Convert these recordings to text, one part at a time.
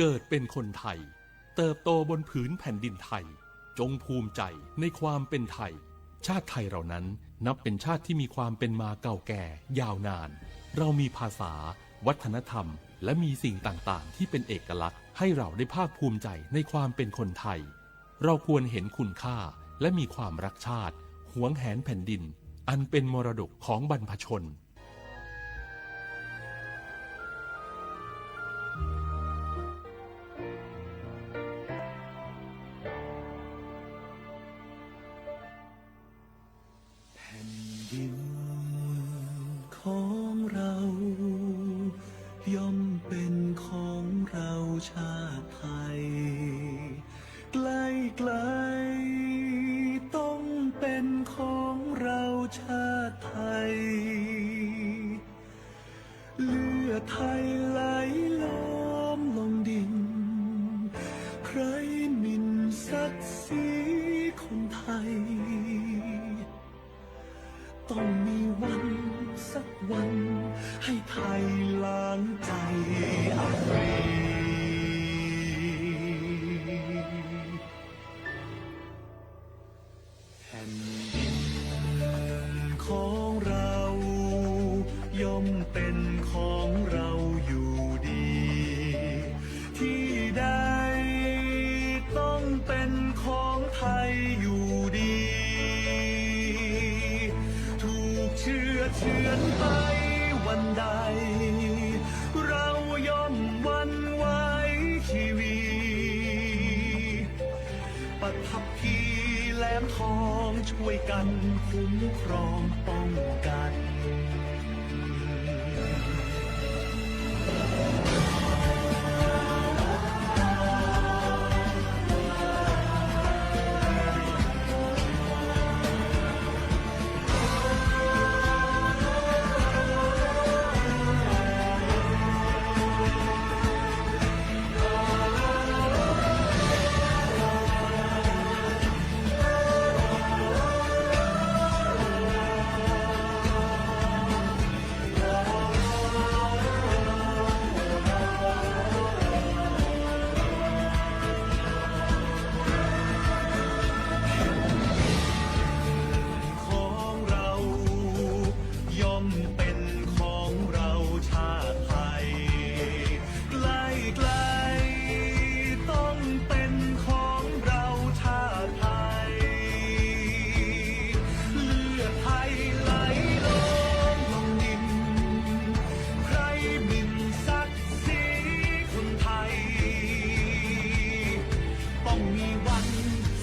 เกิดเป็นคนไทย เติบโตบนผืนแผ่นดินไทย จงภูมิใจในความเป็นไทย ชาติไทยเรานั้นนับเป็นชาติที่มีความเป็นมาเก่าแก่ยาวนาน เรามีภาษา วัฒนธรรม และมีสิ่งต่างๆ ที่เป็นเอกลักษณ์ให้เราได้ภาคภูมิใจในความเป็นคนไทย เราควรเห็นคุณค่า และมีความรักชาติ หวงแหนแผ่นดิน อันเป็นมรดกของบรรพชน แผ่นดินของเรา ย่อมเป็นของเราชาติไทย ใกล้ๆ ต้องเป็นของเราชาติไทย เลือดไทยไหลล้อมลงดิน ใครหมิ่นศักดิ์ศรีคนไทย ต้องมีวันสักวัน ให้ไทยล้างใจอับปรี แผ่นดินของเรา ย่อมเป็นของเราอยู่ดี ที่ใดต้องเป็นของไทยอยู่ดี ถูกเฉือนเฉือนไปวันใด เราย่อมหวั่นไหวชีวี ปฐพีแหลมทองช่วยกันคุ้มครองป้องกัน ของเรา ย่อมเป็นของเราชาติไทย ใกล้ๆ ต้องเป็นของเราชาติไทย เลือดไทยไหลล้อมลงดิน ใครหมิ่นศักดิ์ศรีคนไทย ต้องมีวัน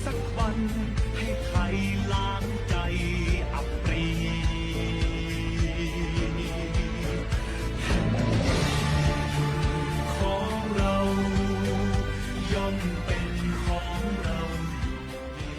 สักวัน ให้ไทยล้างใจอับปรี แผ่นดินของเรา ย่อมเป็นของเราอยู่ดี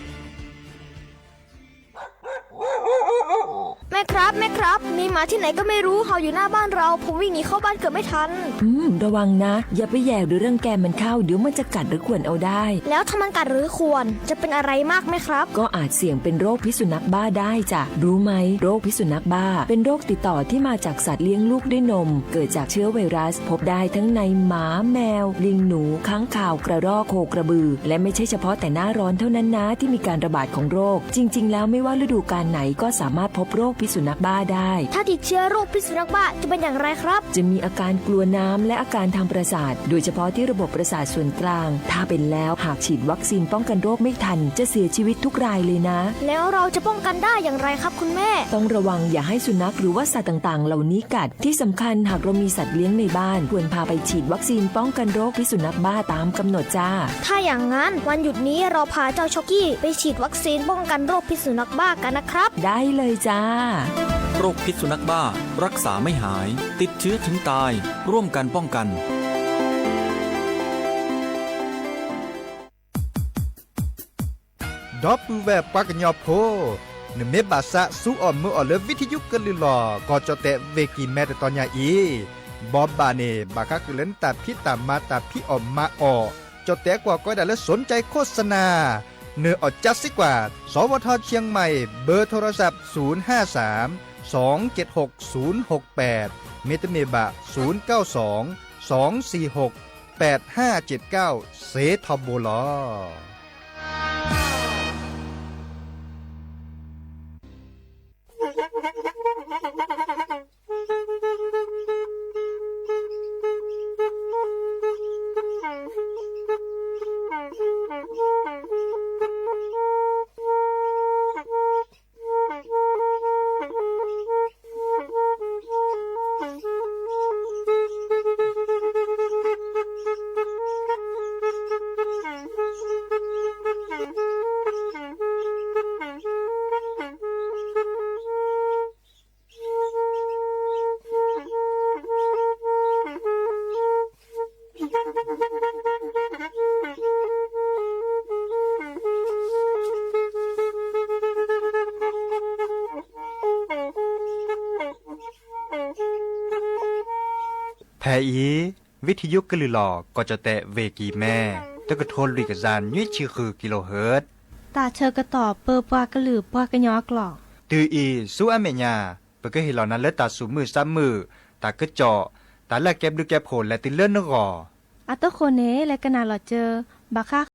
แม่ครับ แม่ครับ มีหมาที่ไหนก็ไม่รู้เห่าอยู่หน้าบ้านเรา ผมวิ่งหนีเข้าบ้านเกือบไม่ทัน อืม ระวังนะ อย่าไปแหย่หรือรังแกมันเข้า เดี๋ยวมันจะกัดหรือข่วนเอาได้ แล้วถ้ามันกัดหรือข่วน จะเป็นอะไรมากไหมครับ ก็อาจเสี่ยงเป็นโรคพิษสุนัขบ้าได้จ้ะ รู้ไหม โรคพิษสุนัขบ้า เป็นโรคติดต่อที่มาจากสัตว์เลี้ยงลูกด้วยนม เกิดจากเชื้อไวรัส พบได้ทั้งในหมา แมว ลิง หนู ค้างคาว กระรอก โคกระบือ และไม่ใช่เฉพาะแต่หน้าร้อนเท่านั้นนะ ที่มีการระบาดของโรค จริงๆ แล้วไม่ว่าฤดูกาลไหนก็สามารถพบโรคพิษสุนัขบ้าได้ ถ้าติดเชื้อโรคพิษสุนัขบ้าจะเป็นอย่างไรครับ จะมีอาการกลัวน้ำและอาการทางประสาท โดยเฉพาะที่ระบบประสาทส่วนกลาง ถ้าเป็นแล้วหากฉีดวัคซีนป้องกันโรคไม่ทัน จะเสียชีวิตทุกรายเลยนะ แล้วเราจะป้องกันได้อย่างไรครับคุณแม่ ต้องระวังอย่าให้สุนัขหรือว่าสัตว์ต่างๆ เหล่านี้กัด ที่สำคัญหากเรามีสัตว์เลี้ยงในบ้าน ควรพาไปฉีดวัคซีนป้องกันโรคพิษสุนัขบ้าตามกำหนดจ้า ถ้าอย่างนั้นวันหยุดนี้เราพาเจ้าช็อกกี้ไปฉีดวัคซีนป้องกันโรคพิษสุนัขบ้ากันนะครับ ได้เลยจ้า โรคพิษสุนัขบ้า รักษาไม่หาย ติดเชื้อถึงตาย ร่วมกันป้องกัน ဒီပုၢ်ဝဲၢ်ပှၤကညီဖိ, နမ့ၢ်ဘၣ်ဆၣ်ဆူအီၣ်မုာ်အီၣ်လၢ ဝံထံယုကလုၢ်လီၤ ကီၢ်ကၠီၣ်တဲၣ် ဝ့ၢ်ကံၢ်မဲ တတီၤညါအံၤ, ဘီဘၣ်န့ၣ် ဘၣ်ဃးဃုာ်လၢနတၢ်ဖံးတၢ်မၤ တၢ်ဖံးအီၣ်မၤအီၣ်, ကၠီၣ်တဲၣ်ကွၢ်ကီဒၣ်လၢ สนใจโฆษณา, နအီၣ်ကၠါစ့ကွၢ် สวท เชียงใหม่ เบอร์โทรศัพท์ ศูนย์ห้าสาม สองเจ็ดหก ศูนย์หกแปด မ့တမ့ၢ်ဘၣ် ศูนย์เก้าสอง สองสี่หก แปดห้าเจ็ดเก้า စ့ထီဘိလီၤ. ဖဲအံၤ ဝံထယုကလုၢ်လီၤ ကီၢ်ကၠီၣ်တဲၣ် ဝ့ၢ်ကံၤမဲ တကထိလွံၢ်ကယၤနွံဆံဃုကံလိဟၢၣ် တၢ်ဆၢကတီၢ်ပၢပှၤကလုာ်ပှၤကညီအကျိာ်. တုၤအံၤဆူအမဲာ်ညါ ပကဟ့ၣ်လီၤနၤလၢတၢ်သူၣ်မုာ်သးမုာ်, တၢ်ကစီၣ်, တၢ်လၢအကဲဘျုးကဲဖှိၣ်လဲၤတုၤလၢနဂီၢ်. အတဃိန့ၣ် လဲၤကနၣ်လီၤစၢၤ ဘၣ်ဃး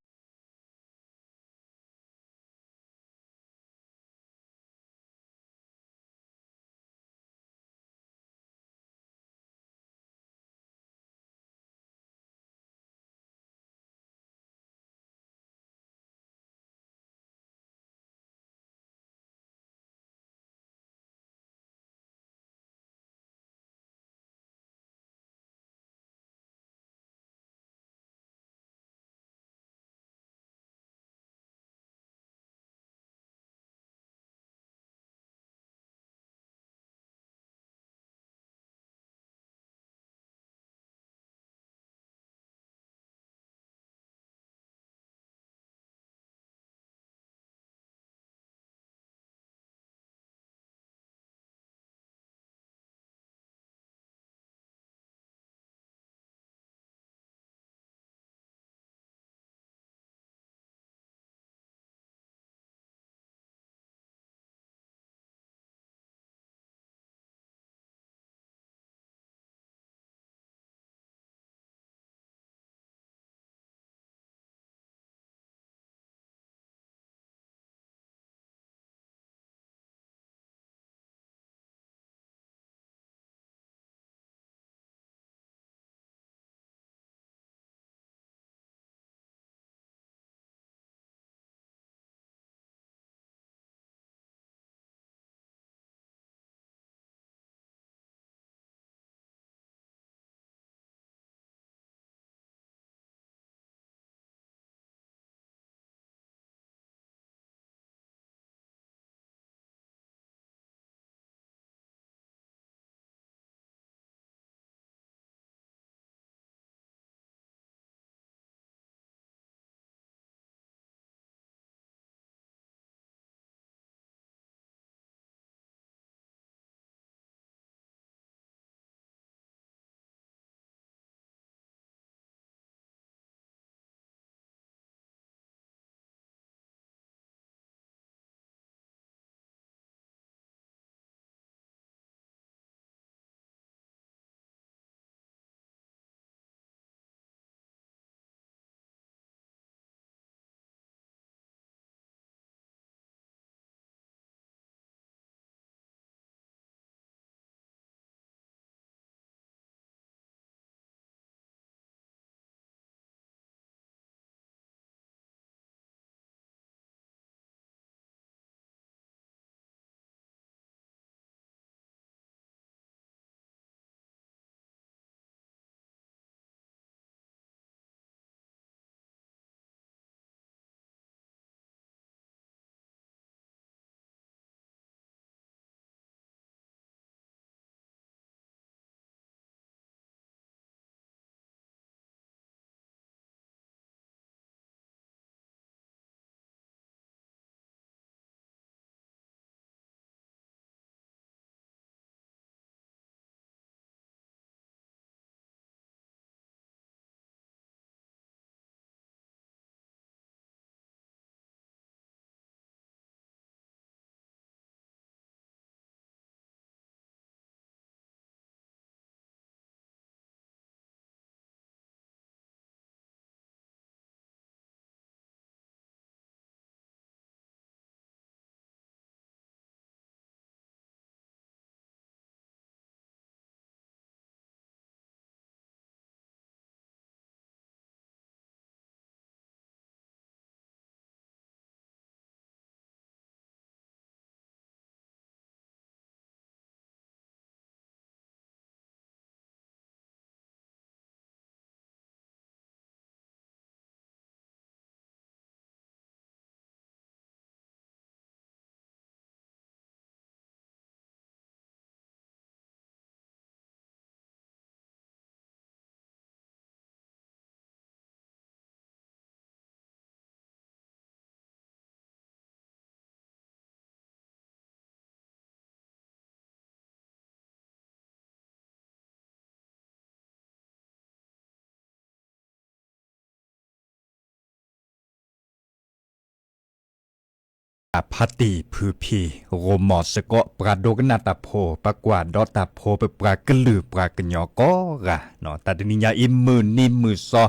အဖါတံၢ်ဖုဖံ ဂိၤမီၤစ့ၢ်ကီး ပှၤဒိကနၣ်တၢ်ဖိ ပှၤကွၢ်ဒီးတၢ်ဖိ ပပှၤကလုာ်ပှၤကညီကိးဂၤ, တၢ်တနံၤညါအံၤ မုၢ်နံၤမုၢ်သီ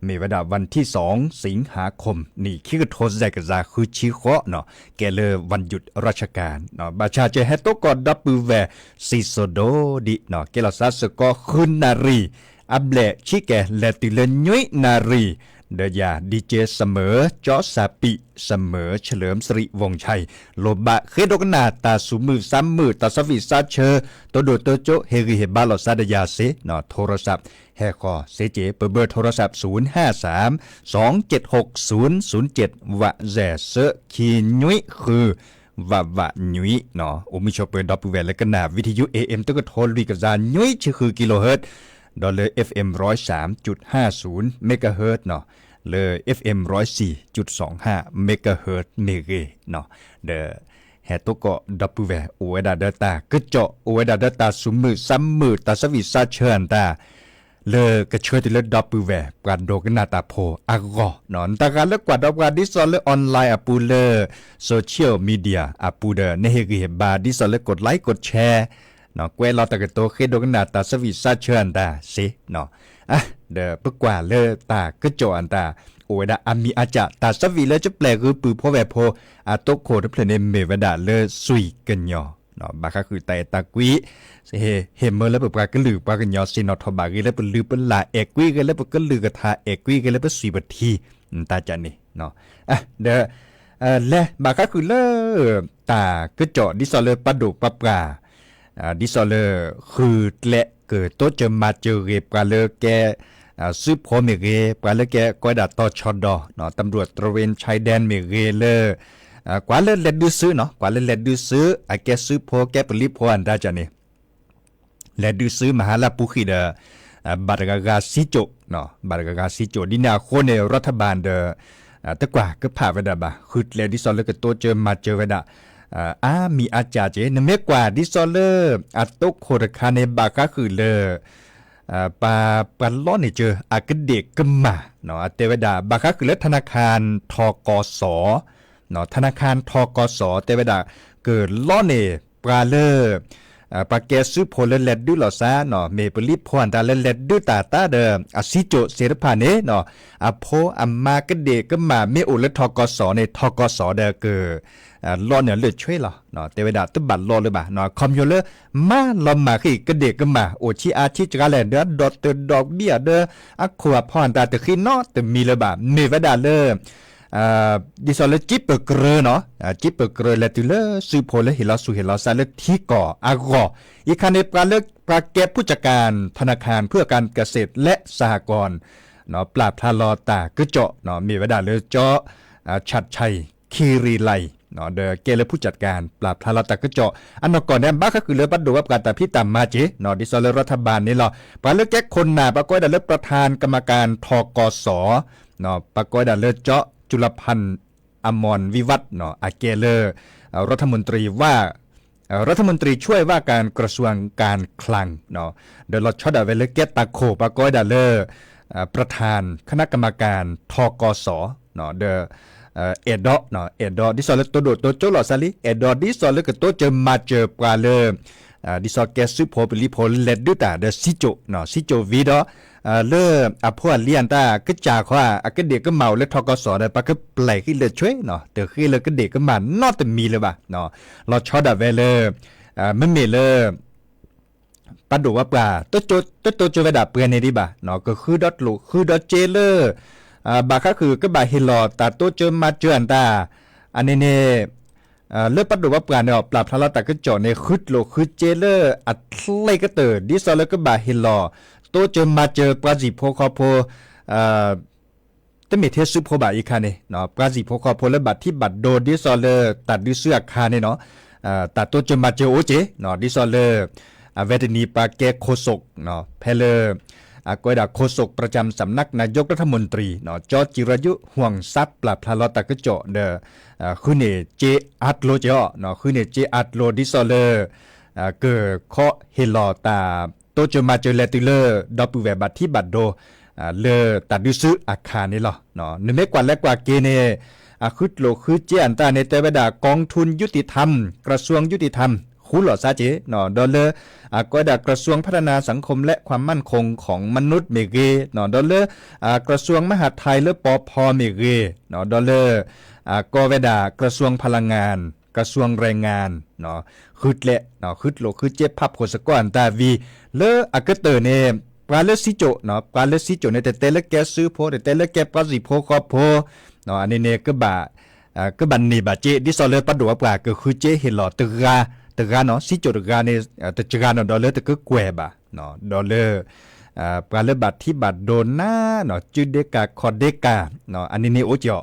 မ့ၢ်ဝဲဒၣ် วันที่สอง สิงหาคม နံၣ်ခံကထိစဲးကစၢ်ဃုဆံဃိးနီၤ, ကဲလၢ วันหยุดราชการ ဘၣ်ဆၣ်ကဟဲသကိးဒီပုၢ်ဝဲၢ် စံၣ်စိၤဒိၣ်ဒံးနီၤ, ကဲလီၤစးစ့ၢ်ကီး ဃုနၣ်ရံၣ် အဘျဲၣ်ဆံကဲ လဲၤတုၤလၢနွံနၣ်ရံၣ်, ဒီးယၤ DJ စမၢၤ ကၠီစၢ်ပံး စမၢၤ เฉลิมสิริวงศ์ชัย လိၣ်ဘၣ်ဃ့ဒိကနၣ်တၢ်သူၣ်မုာ်သးမုာ် တၢ်ဆၢဖံးဆၢဆၢ တိဒိၣ်တိကၠိ ဟ့ၣ်ဂံၢ်ဟ့ၣ်ဘါလိာ်သးဒီးယၤစ့နီၤ, ထိရစး ဟဲဃီၤစ့က့ ပဘၢထိရစး ศูนย์ห้าสาม สองเจ็ดหก ศูนย์ศูนย์เจ็ด ဝးစဲး စၢ ခံနွံဃု ဝးဝးနွံနီၤ, အိၣ်မုာ်ဆိးပၢၤဒီပုၢ်ဝဲၢ်လၢကနၣ် วิทยุ เอเอ็ม တကထိလွံၢ်ကယၤနွံဆံဃု kilohertz ဒီးလၢ FM ร้อยสามจุดห้าศูนย์ megahertz နီၤ, လၢ FM ร้อยสี่จุดสองห้า megahertz မ့ၢ်ဂ့ၤနီၤ, ဒီး ဟဲသကိးဒီပုၢ်ဝဲၢ် အိၣ်ဝဲဒၣ်ဒီးတၢ်ကစီၣ် အိၣ်ဝဲဒၣ်ဒီးတၢ်သူၣ်မုာ်သးမုာ် တၢ်ဆၢဖံးဆၢဆၢအတၢ် လၢကဆၢတုၤလၢဒီပုၢ်ဝဲၢ် ပှၤဒိကနၣ်တၢ်ဖိအဂီၢ်နီၤ, နတဂၤလၢကွၢ်ဒီးပှၤဒ်သိးလၢ online အပူၤလၢ social media အပူၤဒီး နဟ့ၣ်ဂံၢ်ဟ့ၣ်ဘါဒ်သိးလၢ กดไลค์ กดแชร์ ကွဲးလီၤတၢ်ကတိၤဃ့ဒိကနၣ်တၢ်ဆၢဖံးဆၢဆၢအတၢ်စ့နီၤ, ဒီးပကွၢ်လၢတၢ်ကစီၣ်အတၢ် အိၣ်ဝဲဒၣ်အမံၤအကၢ် တၢ်ဆၢဖံးလၢကပျဲၢ်ဂုၢ်ပုၢ်ဖိဝဲၢ်ဖိ အသိခိၣ်တဖျၢၣ်န့ၣ်မ့ၢ်ဝဲဒၣ်လၢစွံၣ်ကညီၤ ဘၣ်ဃးဃုာ်တၢ်အဲၣ်တၢ်ကွံ ဟ့ၣ်မၢလၢပပှၤကလုာ်ပှၤကညီ စ့နီၤထီၣ်ဘၣ်ဂ့ၤလၢပလုၢ်ပလၢ် အဲၣ်ကွံဂ့ၤလၢပကလုာ်ကထါ အဲၣ်ကွံဂ့ၤလၢပသွံၣ်ပထံ တၢ်ကန့ၣ် ဒီး လဲၤဘၣ်ဃးဃုာ်လၢ တၢ်ကစီၣ်ဒ်သိးလၢပှၤဒိၣ်ပှၤပှၢ် ဒ်သိးလၢ ဃုကျဲကတိစၢၤမၤစၢၤဂ့ၤ ပှၤလၢကဲ စုဖိမ့ၢ်ဂ့ၤ ပှၤလၢကဲကိးဝဲဒၣ်တီၤဆီဒီး ตำรวจตระเวนชายแดน မ့ၢ်ဂ့ၤလၢ ကွၢ်လၢလဲၤဒုးစုနီၤ ကွၢ်လၢလဲၤဒုးစု အကဲစုဖိကဲပလံၤဖိအတၢ်ကန့ၣ် လဲၤဒုးစုမဟါလၢပူၤဃံဒီး ဘၣ်တဂၤဂၤစံကၠိၣ် ဘၣ်တဂၤဂၤစံကၠိၣ် ဒ်န့ၣ်အဃိန့ၣ် รัฐบาลဒီး တကွၢ်ကဖးဝဲဒၣ်ဘၣ် ဃုကျဲဒ်သိးလၢကတိစၢၤမၤစၢၤဝဲဒၣ် အါမံၤအါကၢ်က့ နမ့ၢ်ကွၢ်ဒ်သိးလၢ အသိခိၣ်တခါန့ၣ် ဘၣ်ဃးဃုာ်လၢ ပှၤ ပှၤလီန့ၢ်စၢၤအကဒ့ၣ်ကမၣ် အတဲဝဲဒၣ် ဘၣ်ဃးဃုာ်လၢ ธนาคาร ทกส ธนาคาร ทกส တဲဝဲဒၣ် ကလီန့ၢ်ပှၤလၢ ပှၤကဲစုဖိလၢလဲၤဒုးလိာ်သးနီၤ မ့ၢ်ပလံၤဖိအတၢ်လၢလဲၤဒုးတၢ်တၢ်ဒီး အစံကၠိၣ်သ့ၣ်တဖၣ်န့ၣ်နီၤ အဖိအမါကဒ့ၣ်ကမၣ်မ့ၢ်အိၣ်လၢ ทกส န့ၣ် ทกส ဒီးက လီန့ၢ်လၢဆွဲလီၤ တဲဝဲဒၣ်တဘၣ်လီလၢၤဘၣ် ခီဖျိလၢ မါလီၤမၢ်ဃံၣ်ကဒ့ၣ်ကမၣ် အိၣ်ဆံးအါဆံးစှၤလဲၣ် ဒီးဒီးတၢ်ဒီးဘံၣ်အီၤဒီး အခိၣ်အဖီအတၢ်တဃံနီတမံၤလၢၤဘၣ် မ့ၢ်ဝဲဒၣ်လၢ ဒ်သိးလၢကၠံပၢၢ်ကြၢးနီၤ ကၠံပၢၢ်ကြၢးလဲၤတုၤလၢစုဖိလၢဟ့ၣ်လီၤဆူၣ်ဟ့ၣ်လီၤသးလၢထံကီၢ်အဂီၢ် အံၤခါန့ၣ် ပှၤလၢပှၤကဲ ผู้จัดการธนาคารเพื่อการเกษตรและสหกรณ์ ပျၢ်ဖျါလီၤတၢ်ကစီၣ် မ့ၢ်ဝဲဒၣ်လၢကၠီ ฉัตรชัย คีรีไลย် ဒီးကဲလၢ ผู้จัดการ ပျၢ်ဖျါလီၤတၢ်ကစီၣ် အနီၢ်ကီၢ်န့ၣ် ဘၣ်ဃးဃုာ်လၢပှၤဒိၣ်ပှၤပှၢ်တၢ်ဖံးတၢ်မၤက့ ဒ်သိးလၢ รัฐบาล န့ၣ်လီၤ ပှၤလၢကဲခိၣ်နၢ် ပှၤကိးဝဲဒၣ်လၢ ประธานกรรมการ ทกส ပှၤကိးဝဲဒၣ်လၢကၠီ จุลพันธ์ อมรวิวัฒน์ အကဲလၢ รัฐมนตรีว่า รัฐมนตรีช่วยว่าการกระทรวงการคลัง ဒီးလီၤဆီဒၣ်ဝဲလၢကဲတၢ်ခိၣ် ပှၤကိးဝဲဒၣ်လၢ ประธานคณะกรรมการ ทกส ဒီး အဲၣ်ဒိး အဲၣ်ဒိးဒ်သိးလၢတိဒိၣ်တိကၠိလိာ်သးလံ အဲၣ်ဒိးဒ်သိးလၢကတိစၢၤမၤစၢၤပှၤလၢ ဒ်သိးကဲစုဖိပလံၤဖိလၢလဲၤဒုးတၢ်ဒီးစံကၠိၣ် စံကၠိၣ်ဝံၤဒီး လၢအဖိအလံၤအတၢ်ကစၢ်ဃီ အကဒ့ၣ်ကမၣ်အိၣ်လၢ ทกส ဒီး ပှၤကပျဲၢ်ဃံလၢဆွဲနီၤ တဃ့လၢကဒ့ၣ်ကမၣ်နီတမံၤလၢၤဘၣ် လီၤဆီဒၣ်ဝဲလၢ မ့မ့ၢ်လၢ ပှၤဒိၣ်ပှၤပှၢ် တတိစၢၤဝဲဒၣ်ပှဲၤန့ၣ်ဒံးဘၣ် ကဃုဒီးကျိၣ်ဃုဒီးစ့လၢ ဘၣ်ဃးဃုာ်ကဘၣ်ဟ့ၣ်လီၤတၢ်တိစၢၤမၤစၢၤအတၢ် အန့ၣ်န့ၣ် လၢပှၤဒိၣ်ပှၤပှၢ်န့ၣ် ပျၢ်ဖျါလီၤတၢ်ကစီၣ်န့ၣ် ဃုကျိၣ်ဃုစ့လၢ အချ့ကတၢၢ် ဒ်သိးလၢကဘၣ်ဟ့ၣ်လီၤ တိစၢၤမၤစၢၤပှၤစံၣ်ဖိဃီဖိ တမ့ၢ်ထဲစုဖိဘၣ်အံၤခါန့ၣ် ပှၤစံၣ်ဖိဃီဖိလၢဘၣ်ထံဘၣ်ဒိ ဒ်သိးလၢတၢ်ဒုးစုအခါန့ၣ်နီၤ တၢ်တိစၢၤမၤစၢၤအိၣ်က့ၤ ဒ်သိးလၢ အဝဲတနံၤပှၤကဲခိၣ်စိး ဖဲလၢ အကိးဝဲဒၣ် โฆษกประจำสำนักนายกรัฐมนตรี ကၠီ จิรายุห่วงทรัพย์ ပျၢ်ဖျါလီၤတၢ်ကစီၣ်ဒီး ဃုန့ၢ်စ့အါကျိၤက့ၤအီၤ ဃုန့ၢ်စ့အါကျိၤဒ်သိးလၢ ကခီဟ့ၣ်လီၤတၢ်တိစၢၤမၤစၢၤလဲၤတုၤလၢ ဒီပုၢ်ဝဲၢ်ဘၣ်ထံဘၣ်ဒိ လၢတၢ်ဒုးစုအခါန့ၣ်လီၤ. နမ့ၢ်ကွၢ်လဲၤကွၢ်က့ၤန့ၣ် အဃုကျိၣ်ဃုစ့အတၢ်န့ၣ် တဲဝဲဒၣ် กองทุนยุติธรรม กระทรวงยุติธรรม ဃူလီၤစါက့ၤ ဒီးလၢ အကိးဝဲဒၣ် กระทรวงพัฒนาสังคมและความมั่นคงของมนุษย์ မ့ၢ်ဂ့ၤ, ဒီးလၢ กระทรวงมหาดไทย လၢ ปภ မ့ၢ်ဂ့ၤ, ဒီးလၢ အကိးဝဲဒၣ် กระทรวงพลังงาน กระทรวงแรงงาน ဃုကျဲ ဃုကျိၣ်ဃုစ့ဖးဖှိၣ်စ့ၢ်ကီးအတၢ်ဝံၤ လၢအကတၢၢ်န့ၣ် ပှၤလၢစံကၠိၣ် ပှၤလၢစံကၠိၣ်န့ၣ် တတဲလၢကဲစုဖိ တတဲလၢကဲပှၤစံၣ်ဖိဃီဖိ အန့ၣ်န့ၣ် ကဘၣ်န့ၢ်ဘၣ်စ့ ဒ်သိးလၢပှၤဒိၣ်ပှၤပှၢ်ကဃုစ့ဟ့ၣ်လီၤတဂၤ တဂၤနီၤ စံကၠိၣ်တဂၤန့ၣ် တဂၤနီၤ ဒီးလၢတကကွဲၢ်ဘၣ် ဒီးလၢ ပှၤလၢဘၣ်ထံဘၣ်ဒိနါနီၤ စုဒ့ကၤခီၣ်ဒ့ကၤ အန့ၣ်န့ၣ်အိၣ်ကီး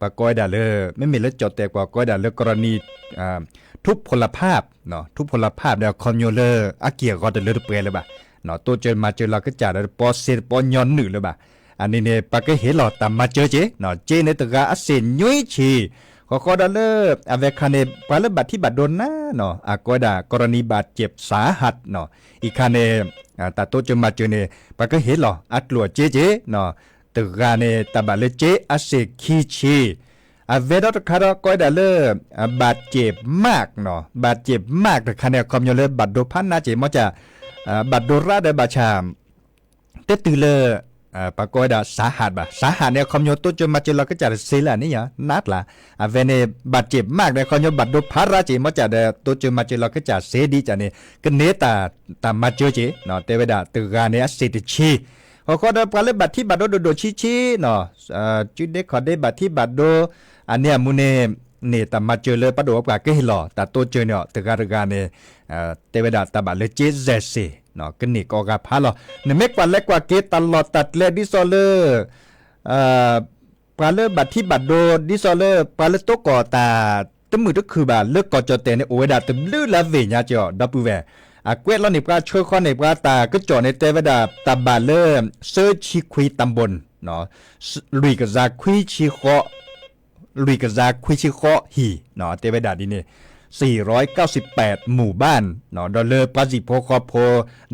ပှၤကိးဝဲဒၣ်လၢ မ့မ့ၢ်လၢကၠီၣ်တဲာ်ကွၢ်ကိးဝဲဒၣ်လၢ กรณี ทุพพลภาพ ทุพพลภาพ ဒီးအခီပညီလၢ အက့ၢ်အဂီၤတလၢတပှဲၤလၢၤဘၣ် တိစၢၤမၤစၢၤလီၤကစၢ်ဒီးတပီစ့တပီညီနုၢ်လၢၤဘၣ် အန့ၣ်န့ၣ် ပှၤကဟ့ၣ်လီၤတၢ်မၤစၢၤက့ၤ က့န့ၣ်တဂၤအစ့ၣ်ညွံဆံ ဃီဃီဒီးလၢ အဝဲခါန့ၣ် ပှၤလၢဘၣ်ထံဘၣ်ဒိနါနီၤ အကိးဝဲဒၣ် กรณีบาดเจ็บสาหัส အံၤခါန့ၣ် တၢ်တိစၢၤမၤစၢၤန့ၣ် ပှၤကဟ့ၣ်လီၤအကျိၣ်အစ့က့ၤ တဂၤန့ၣ် တၢ်ဘၣ်လၢစ့အစ့ၣ်ခံဆံ အဝဲဒီးတခါဒီးကိးဝဲဒၣ်လၢ บาดเจ็บมากနီၤ บาดเจ็บมาก တခါန့ၣ် အခီပညီလၢဘၣ်ဒိဖးနါက့ၤ မ့ၢ်ကၢ် ဘၣ်ဒိရါဒီးဘၣ်ဆၣ် တတုၤလၢ ပှၤကိးဝဲဒၣ် สาหัส ဘၣ် สาหัส န့ၣ် အခီပညီ တိစၢၤမၤစၢၤလီၤကစၢ်တစ့လၢအန့ၣ်ယါ နးကျါ အဝဲန့ၣ် บาดเจ็บมาก န့ၣ် အခီပညီ ဘၣ်ဒိဖးရါက့ၤ မ့ၢ်ကၢ်ဒီး တိစၢၤမၤစၢၤလီၤကစၢ်စ့ဒ်ကၢ်န့ၣ် ကန့ၢ်တၢ် တၢ်မၤစၢၤက့ၤ တဲဝဲဒၣ် တဂၤန့ၣ် အစ့ၣ်တဆံ ဃီဃီဒီးပှၤလၢဘၣ်ထံဘၣ်ဒိဒိၣ်ဒိၣ်ဆံဆံနီၤ စုဒ့ခီၣ်ဒ့ဘၣ်ထံဘၣ်ဒိ အန့ၣ်အမူန့ၣ် န့ၣ်တၢ်မၤစၢၤလၢပှၤဒိၣ်ပှၤပှၢ်ကဟ့ၣ်လီၤ တၢ်တိစၢၤန့ၣ် တဂၤတဂၤန့ၣ် တဲဝဲဒၣ်တၢ်ဘၣ်လၢစ့စဲးစ့ၣ် ကန့ၢ်ကိးဂၤဖးလီၤ နမ့ၢ်ကွၢ်လဲၤကွၢ်က့ၤတၢ်လီၢ်တၢ်ကျဲဒ်သိးလၢ ပှၤလၢဘၣ်ထံဘၣ်ဒိ ဒ်သိးလၢ ပှၤလၢတိကိၣ်တၢ် တမုာ်တခုၣ်ဘၣ် လၢကီၢ်ကၠီၣ်တဲၣ်န့ၣ် အိၣ်ဝဲဒၣ်တဘျုးလၢအဝ့ၢ်ညါကီး ဒီပုၢ်ဝဲၢ် အကွဲးလီၤန့ၢ်ပှၤဆှၢဃီန့ၢ်ပှၤတၢ်ကစီၣ်န့ၣ် တဲဝဲဒၣ် တၢ်ဘၣ်လၢ သၢဆံခွံတၢ်ဘိၣ် လွံၢ်ကစၢ်ခွံဆံဃိး လွံၢ်ကစၢ်ခွံဆံဃိးဟံၣ် တဲဝဲဒၣ်ဒ်န့ၣ် สี่ร้อยเก้าสิบแปดหมู่บ้าน ဒီးလၢပှၤစံၣ်ဖိဃီဖိ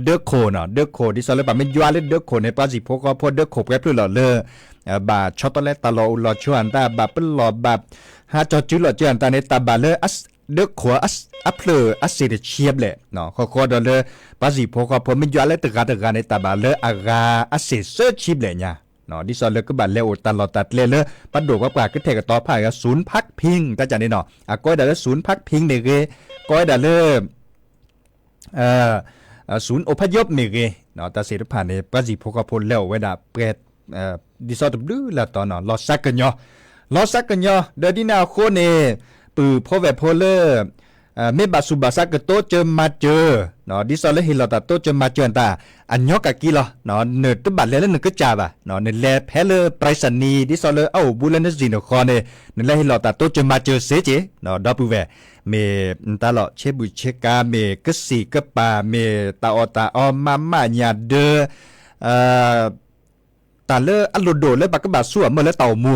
ဒၢခိၣ်နီၤ ဒၢခိၣ် ဒ်သိးလၢပှၤမ့ၢ်ယွၤလၢဒၢခိၣ်န့ၣ် ပှၤစံၣ်ဖိဃီဖိဒၢခိၣ်ပှဲၤဖျၢၣ်လီၤလၢ ဘၣ်ဆီတလဲတၢ်လီၢ်အိၣ်လီၤဆိအတၢ် ဘၣ်ပလီၢ်ဘၣ် ဟးကၠီၤစုလီၤကၠီၤတၢ်န့ၣ် တၢ်ဘၣ်လၢ ဒၢခိၣ်အဖျၢၣ်အစ့ၣ်တဆံဘျဲၣ် ဃီဃီဒီးလၢ ပှၤစံၣ်ဖိဃီဖိမ့ၢ်ယွၤလၢတဂၤတဂၤန့ၣ် တၢ်ဘၣ်လၢအဂၤအစ့ၣ်သၢဆံဘျဲၣ်ညါ ဒ်သိးလၢကဘၣ်လဲၤအိၣ်တၢ်လီၢ်တၢ်ကျဲလၢ ပှၤဒိၣ်ပှၤပှၢ်ကထဲၣ်ကတီၤဖး ศูนย์พักพิง တၢ်ကၢ်န့ၣ်နီၤ အကိးဝဲဒၣ်လၢ ศูนย์พักพิง မ့ၢ်ဂ့ၤ ကိးဝဲဒၣ်လၢ ศูนย์อพยพ မ့ၢ်ဂ့ၤ တၢ်သ့ၣ်တဖၣ်န့ၣ် ပှၤစံၣ်ဖိဃီဖိလဲၤအိၣ်ဝဲဒၣ်ပှဲၤ ဒ်သိးတဘျုးလၢတီၤနီၤ လီၤစၢ်ကညီၤ လီၤစၢ်ကညီၤ ဒီးဒ်န့ၣ်အဃိန့ၣ် ပုၢ်ဖိဝဲၢ်ဖိလၢ မ့ၢ်ဘၣ်ဆူးဘၣ်ဆါကတိစၢၤမၤစၢၤ ဒ်သိးလၢဟ့ၣ်လီၤတၢ်တိစၢၤမၤစၢၤတၢ် အညီကးက့လီၤ နတဘၣ်လဲၤလၢနကစၢ်ဘၣ် နလဲၤဖဲလၢ ไปรษณีย์ ဒ်သိးလၢအအိၣ်ဘူးလၢနစံၣ်နဃီန့ၣ် နလဲၤဟ့ၣ်လီၤတၢ်တိစၢၤမၤစၢၤစ့ၢ်ကီး ဒီပုၢ်ဝဲၢ် မ့ၢ်တၢ်လီၢ်ဆ့ဘူးဆ့ကၤ မ့ၢ်ကစံၣ်ကပၤ မ့ၢ်တၢ်အီၣ်တၢ်အီ မးမးညၣ်ဒၢ တၢ်လၢအလိၣ်ဒိၣ်လၢပကဘၣ်ဆူၣ်အီၤမ့ၢ်လၢတၢ်အိၣ်မူ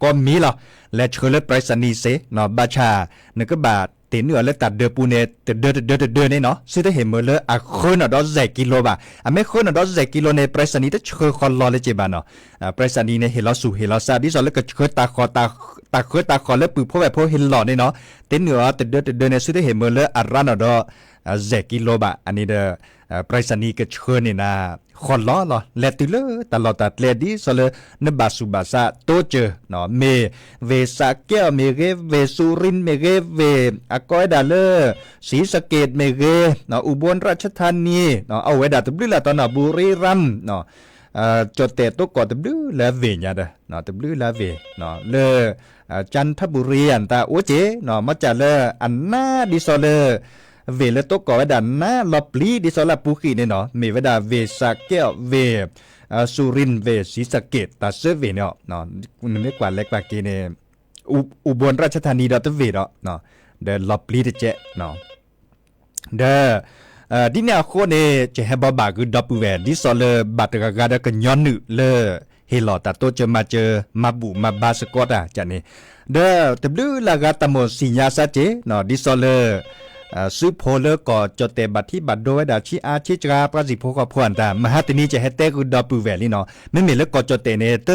ကိးမံၤလီၤ လဲၤဆှၢလၢ ไปรษณีย์ စ့ၢ် ဘၣ်ဆၣ် နကဘၣ်တ့ၢ်နုာ်အီၤလၢတၢ်ဒၢးပူၤန့ၣ် တဒၢတဒၢတဒၢန့ၣ်နီၤ သုတဟ့ၣ်မ့ၢ်လၢအဃၢနီၣ်ဒီး စဲးကံလိ ဘၣ် အမ့ၢ်ဃၢနီၣ်ဒီး စဲးကံလိ န့ၣ် ไปรษณีย์ တဆှၢဃီလီၤလၢက့ဘၣ်နီၤ ไปรษณีย์ န့ၣ် ဟ့ၣ်လီၤဆူၣ်ဟ့ၣ်လီၤဆါ ဒ်သိးလၢကဆှၢတၢ်ဃီၣ် တၢ်ဃၢတၢ်ဃီၣ်လၢပုၢ်ဖိဝဲၢ်ဖိဟ့ၣ်လီၤန့ၣ်နီၤ တ့ၢ်နုာ်အီၤတဒၢတဒၢန့ၣ် သုတဟ့ၣ်မ့ၢ်လၢအရါနီၣ်ဒီး စဲးကံလိ ဘၣ် အန့ၣ်ဒီး ไปรษณีย์ ကဆှၢန့ၢ်နၤ ဃီလီၤလီၤ လဲၤတုၤလၢတၢ်လီၢ်တၢ်ကျဲဒ်သိးလၢ နဘၣ်ဆူးဘၣ်ဆါတိစၢၤ မ့ၢ် ဝ့ၢ်စးကဲၣ်မ့ၢ်ဂ့ၤ ဝ့ၢ်စူၤရံၣ်မ့ၢ်ဂ့ၤ ဝ့ၢ်အကိးဝဲဒၣ်လၢ ศรีสะเกษ မ့ၢ်ဂ့ၤ อุบลราชธานี အအိၣ်ဝဲဒၣ်တဘျုးလၢတီၤနီၤ บุรีรัมย์ ကၠီၣ်တဲၣ်တိကီၢ်တဘျုးလၢအဝ့ၢ်ညါဒီး တဘျုးလၢအဝ့ၢ် လၢ จันทบุรี အတၢ်အိၣ်က့ၤ မ့ၢ်ကၢ်လၢအနါဒ်သိးလၢ ဝ့ၢ်လၢတိကီၢ်ဝဲဒၣ်နါလီၤပျံၤဒ်သိးလၢအပူၤဃံးန့ၣ်နီၤ မ့ၢ်ဝဲဒၣ်ဝ့ၢ်စးကဲၣ် ဝ့ၢ် စူၤရံၣ် ဝ့ၢ် ศรีสะเกษ တၢ်သၢဝ့ၢ်န့ၣ် နမ့ၢ်ကွၢ်လဲၤကွၢ်က့ၤန့ၣ် อุบลราชธานี ဒီးတဝ့ၢ်ဒီး ဒီးလီၤပျံၤတကဲး ဒီး ဒ်န့ၣ်အဃိန့ၣ် ကဟဲဘီဘၣ်ဂုာ်ဒီပုၢ်ဝဲၢ် ဒ်သိးလၢဘၣ်တဂၤဂၤဒီးကညီနုာ်လၢ ဟ့ၣ်လီၤတၢ်တိစၢၤမၤစၢၤ မၤဘူၣ်မၤဘါစ့ၢ်ကီးတၢ်ကၢ်န့ၣ် ဒီးတဘျုးလၢ်ဂၤတၢ်မိၣ်သ့ၣ်ညါစ့ၢ်ကီး ဒ်သိးလၢ စုဖိလၢကီၢ်ကၠီၣ်တဲၣ်ဘၣ်ထံဘၣ်ဒိဝဲဒၣ်ဆံးအါဆံးစှၤ ပှၤစံၣ်ဖိဃီဖိအတၢ် မဟါတနံၤကဟဲတဲဂုာ်ဒီပုၢ်ဝဲၢ်လံနီၤ မ့မ့ၢ်လၢကီၢ်ကၠီၣ်တဲၣ်န့ၣ် တ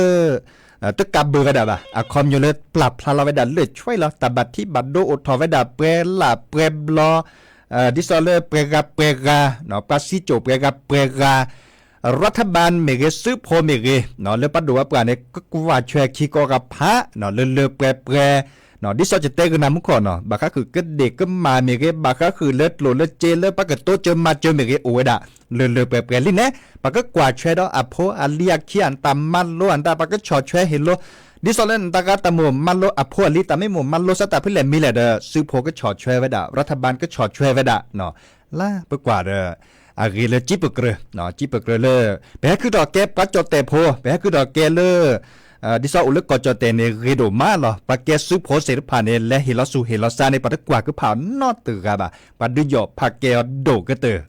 တကးဘၢဝဲဒၣ်ဘၣ်. အခီပညီလၢပျၢ်ဖျါလီၤဝဲဒၣ်လၢာ်ဆွဲလီၤ တၢ်ဘၣ်ထံးဘၣ်ဒိအိၣ်ထီၣ်ဝဲဒၣ်ပှဲၤလၢ်ပှဲၤဘျီ, ဒ်သိးလၢပှဲၤဂၤပှဲၤဂၤ, ပှၤစံၣ်ကိၣ်ပှဲၤဂၤပှဲၤဂၤ ရးထဘၢၣ်မ့ၢ်ဂ့ၤ စုဖိမ့ၢ်ဂ့ၤ, လၢပှၤဒိၣ်ဝဲပှၤန့ၣ် ကကွၢ်ဆွဲခံကိးဂၤဖး, လၢလၢပှဲၤပှဲၤ, ဒ်သိးယတဲကနၣ်မူခိၣ်နီၤ ဘၣ်ဃးဃုာ်ကဒ့ၣ်ကမၣ်မ့ၢ်ဂ့ၤ, ဘၣ်ဃးဃုာ်လၢကျိၣ်လၢစ့လၢပှၤကတိစၢၤမၤစၢၤမ့ၢ်ဂ့ၤ အိၣ်ဝဲဒၣ် လၢလၢပှဲၤပှဲၤလံန့ၣ် ပှၤကကွၢ်ဆွဲဒီးအဖိအလံၤအခံအတၢ်မၤလိအတၢ် ပှၤကဆီၣ်ဆွဲဟ့ၣ်လိ ဒ်သိးလၢနတဂၤတၢ်မိၣ်မၤလိအဖိအလံၤ တၢ်မ့ၢ်မိၣ်မၤလိစးတၢ်ဖဲလဲၣ်မံၤလဲၣ်ဒီး စုဖိကဆီၣ်ဆွဲဝဲဒၣ် ရးထဘၢၣ်ကဆီၣ်ဆွဲဝဲဒၣ် လၢပကွၢ်ဒီး အဂ့ၤလၢကံပကြၢၤ, ကံပကြၢၤလၢ ပဟဲခုၣ်ထီၣ်ကဲပှၤကၠီၣ်တဲၣ်ဖိ ပဟဲခုၣ်ထီၣ်ကဲလၢ ဒ်သိးအိၣ်လၢကီၢ်ကၠီၣ်တဲၣ်န့ၣ် ဂ့ၤဒိၣ်မးလီၤ. ပှၤကဲစုဖိသ့ၣ်တဖၣ်န့ၣ် လဲၤဟ့ၣ်လီၤဆူၣ်ဟ့ၣ်လီၤစးန့ၣ် ပှၤတကွၢ်ကဖၣ်နီတဂၤဘၣ်. ပှၤဒုးယီၣ်ဖးကဲအီၤဒိၣ်ကတၢၢ်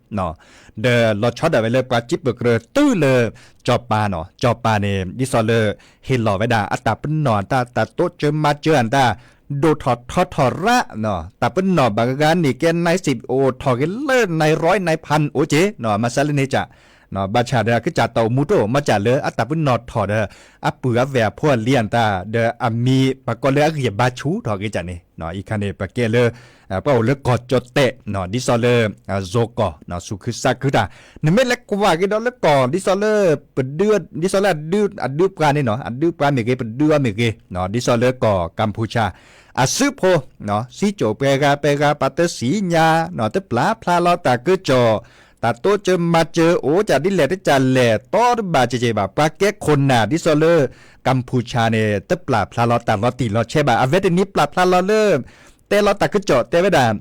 ဒီးလီၤဆီဒၣ်ဝဲလၢပှၤကံပကြၢၤတုၤလၢ ကၠီၣ်ပၤနီၤ, ကၠီၣ်ပၤန့ၣ် ဒ်သိးလၢ ဟ့ၣ်လီၤဝဲဒၣ်အတၢ်ပနီၣ်အတၢ် တၢ်တိစၢၤမၤစၢၤအတၢ် ဒိၣ်ထီၣ်ထီထီၣ်ရး, တၢ်ပနီၣ်ဘၣ်ဂၤဂၤန့ၣ် ကဲနံၣ်စံး အိၣ်ထီၣ်က့ၤလၢနံၣ်ရီနံၣ်ဖၣ်အိၣ်က့ၤ, မၤစးလၢန့ၣ်ကၠး ဘၣ်ဆၣ်ဒီးအကစၢ်တၢ်အိၣ်မူတအိၣ် မ့ၢ်ကၠးလၢအတၢ်ပနီၣ်ထီၣ်ဒီး အပုၢ်အဝဲၢ်အဖိအလံၤအတၢ် ဒီးအမံၤပှၤကိးလၢအဂံၢ်အဘါဆူၣ်ထီၣ်က့ၤကၠးန့ၣ် အံၤခါန့ၣ် ပကဲလၢ ပှၤအိၣ်လၢကီၢ်ကၠီၣ်တဲၣ် ဒ်သိးလၢ ယိၤကီၢ် စူၢ်ခုသးခုတၢ် နမ့ၢ်လဲၤကွၢ်က့ၤဒီးလၢကီၢ် ဒ်သိးလၢ ပဒု ဒ်သိးလၢအဒု အဒုပှၤန့ၣ်နီၤ အဒုပှၤမ့ၢ်ဂ့ၤ ပဒုအီၤမ့ၢ်ဂ့ၤ ဒ်သိးလၢကီၢ်ကမ်ဖူချၣ် အစုဖိ စံၣ်ကိၣ်ပှဲၤဂၤပှဲၤဂၤ ပှၤတသ့ၣ်ညါ တပျၢ်ဖျါလီၤတၢ်ကစီၣ် တၢ်တိစၢၤမၤစၢၤ အိၣ်ကၠးဒ်လဲၣ်တကၠးလဲၣ် တီတဘၣ်ကဲကဲဘၣ် ပှၤကဲခိၣ်နၢ် ဒ်သိးလၢ ကမ်ဖူချၣ်န့ၣ် တပျၢ်ဖျါလီၤတၢ်လီၤတံၢ်လီၤဆဲးဘၣ် အဝဲတနံၤပျၢ်ဖျါလီၤလၢ တဲလီၤတၢ်ကစီၣ် တဲဝဲဒၣ်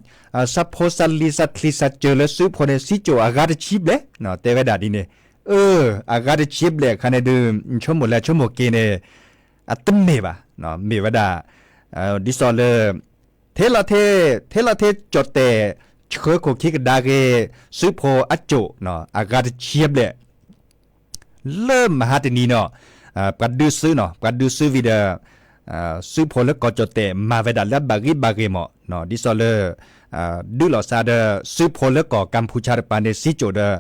စးဖိစးလံၤစးချံစးစၢၤလၢစုဖိန့ၣ် စံၣ်ကိၣ်အဂၤတဆံဘျဲၣ် တဲဝဲဒၣ်ဒ်န့ၣ် အဂၤတဆံဘျဲၣ်အခါန့ၣ်ဒုး ဆိကမိၣ်လဲၤဆိကမိၣ်က့ၤန့ၣ် အတမ့ၢ်ဘၣ် မ့ၢ်ဝဲဒၣ် ဒ်သိးလၢ ထဲလီၤထဲ ထဲလီၤထဲကၠီၣ်တဲၣ် ဆှၢခိၣ်ခံကဒါက့ၤ စုဖိအကိၣ် အဂၤတဆံဘျဲၣ် လၢမဟါတနံၤနီၤ ပှၤဒုးစုနီၤ ပှၤဒုးစုဝံၤဒီး စုဖိလၢကီၢ်ကၠီၣ်တဲၣ် မၤဝဲဒၣ်လၢအဘၣ်ဂ့ၤဘၣ်ဂ့ၤမး ဒ်သိးလၢ ဒုးလီၤစါဒီး စုဖိလၢကီၢ်ကမ်ဖူချၣ်တပၤန့ၣ် စံၣ်ကိၣ်ဒီး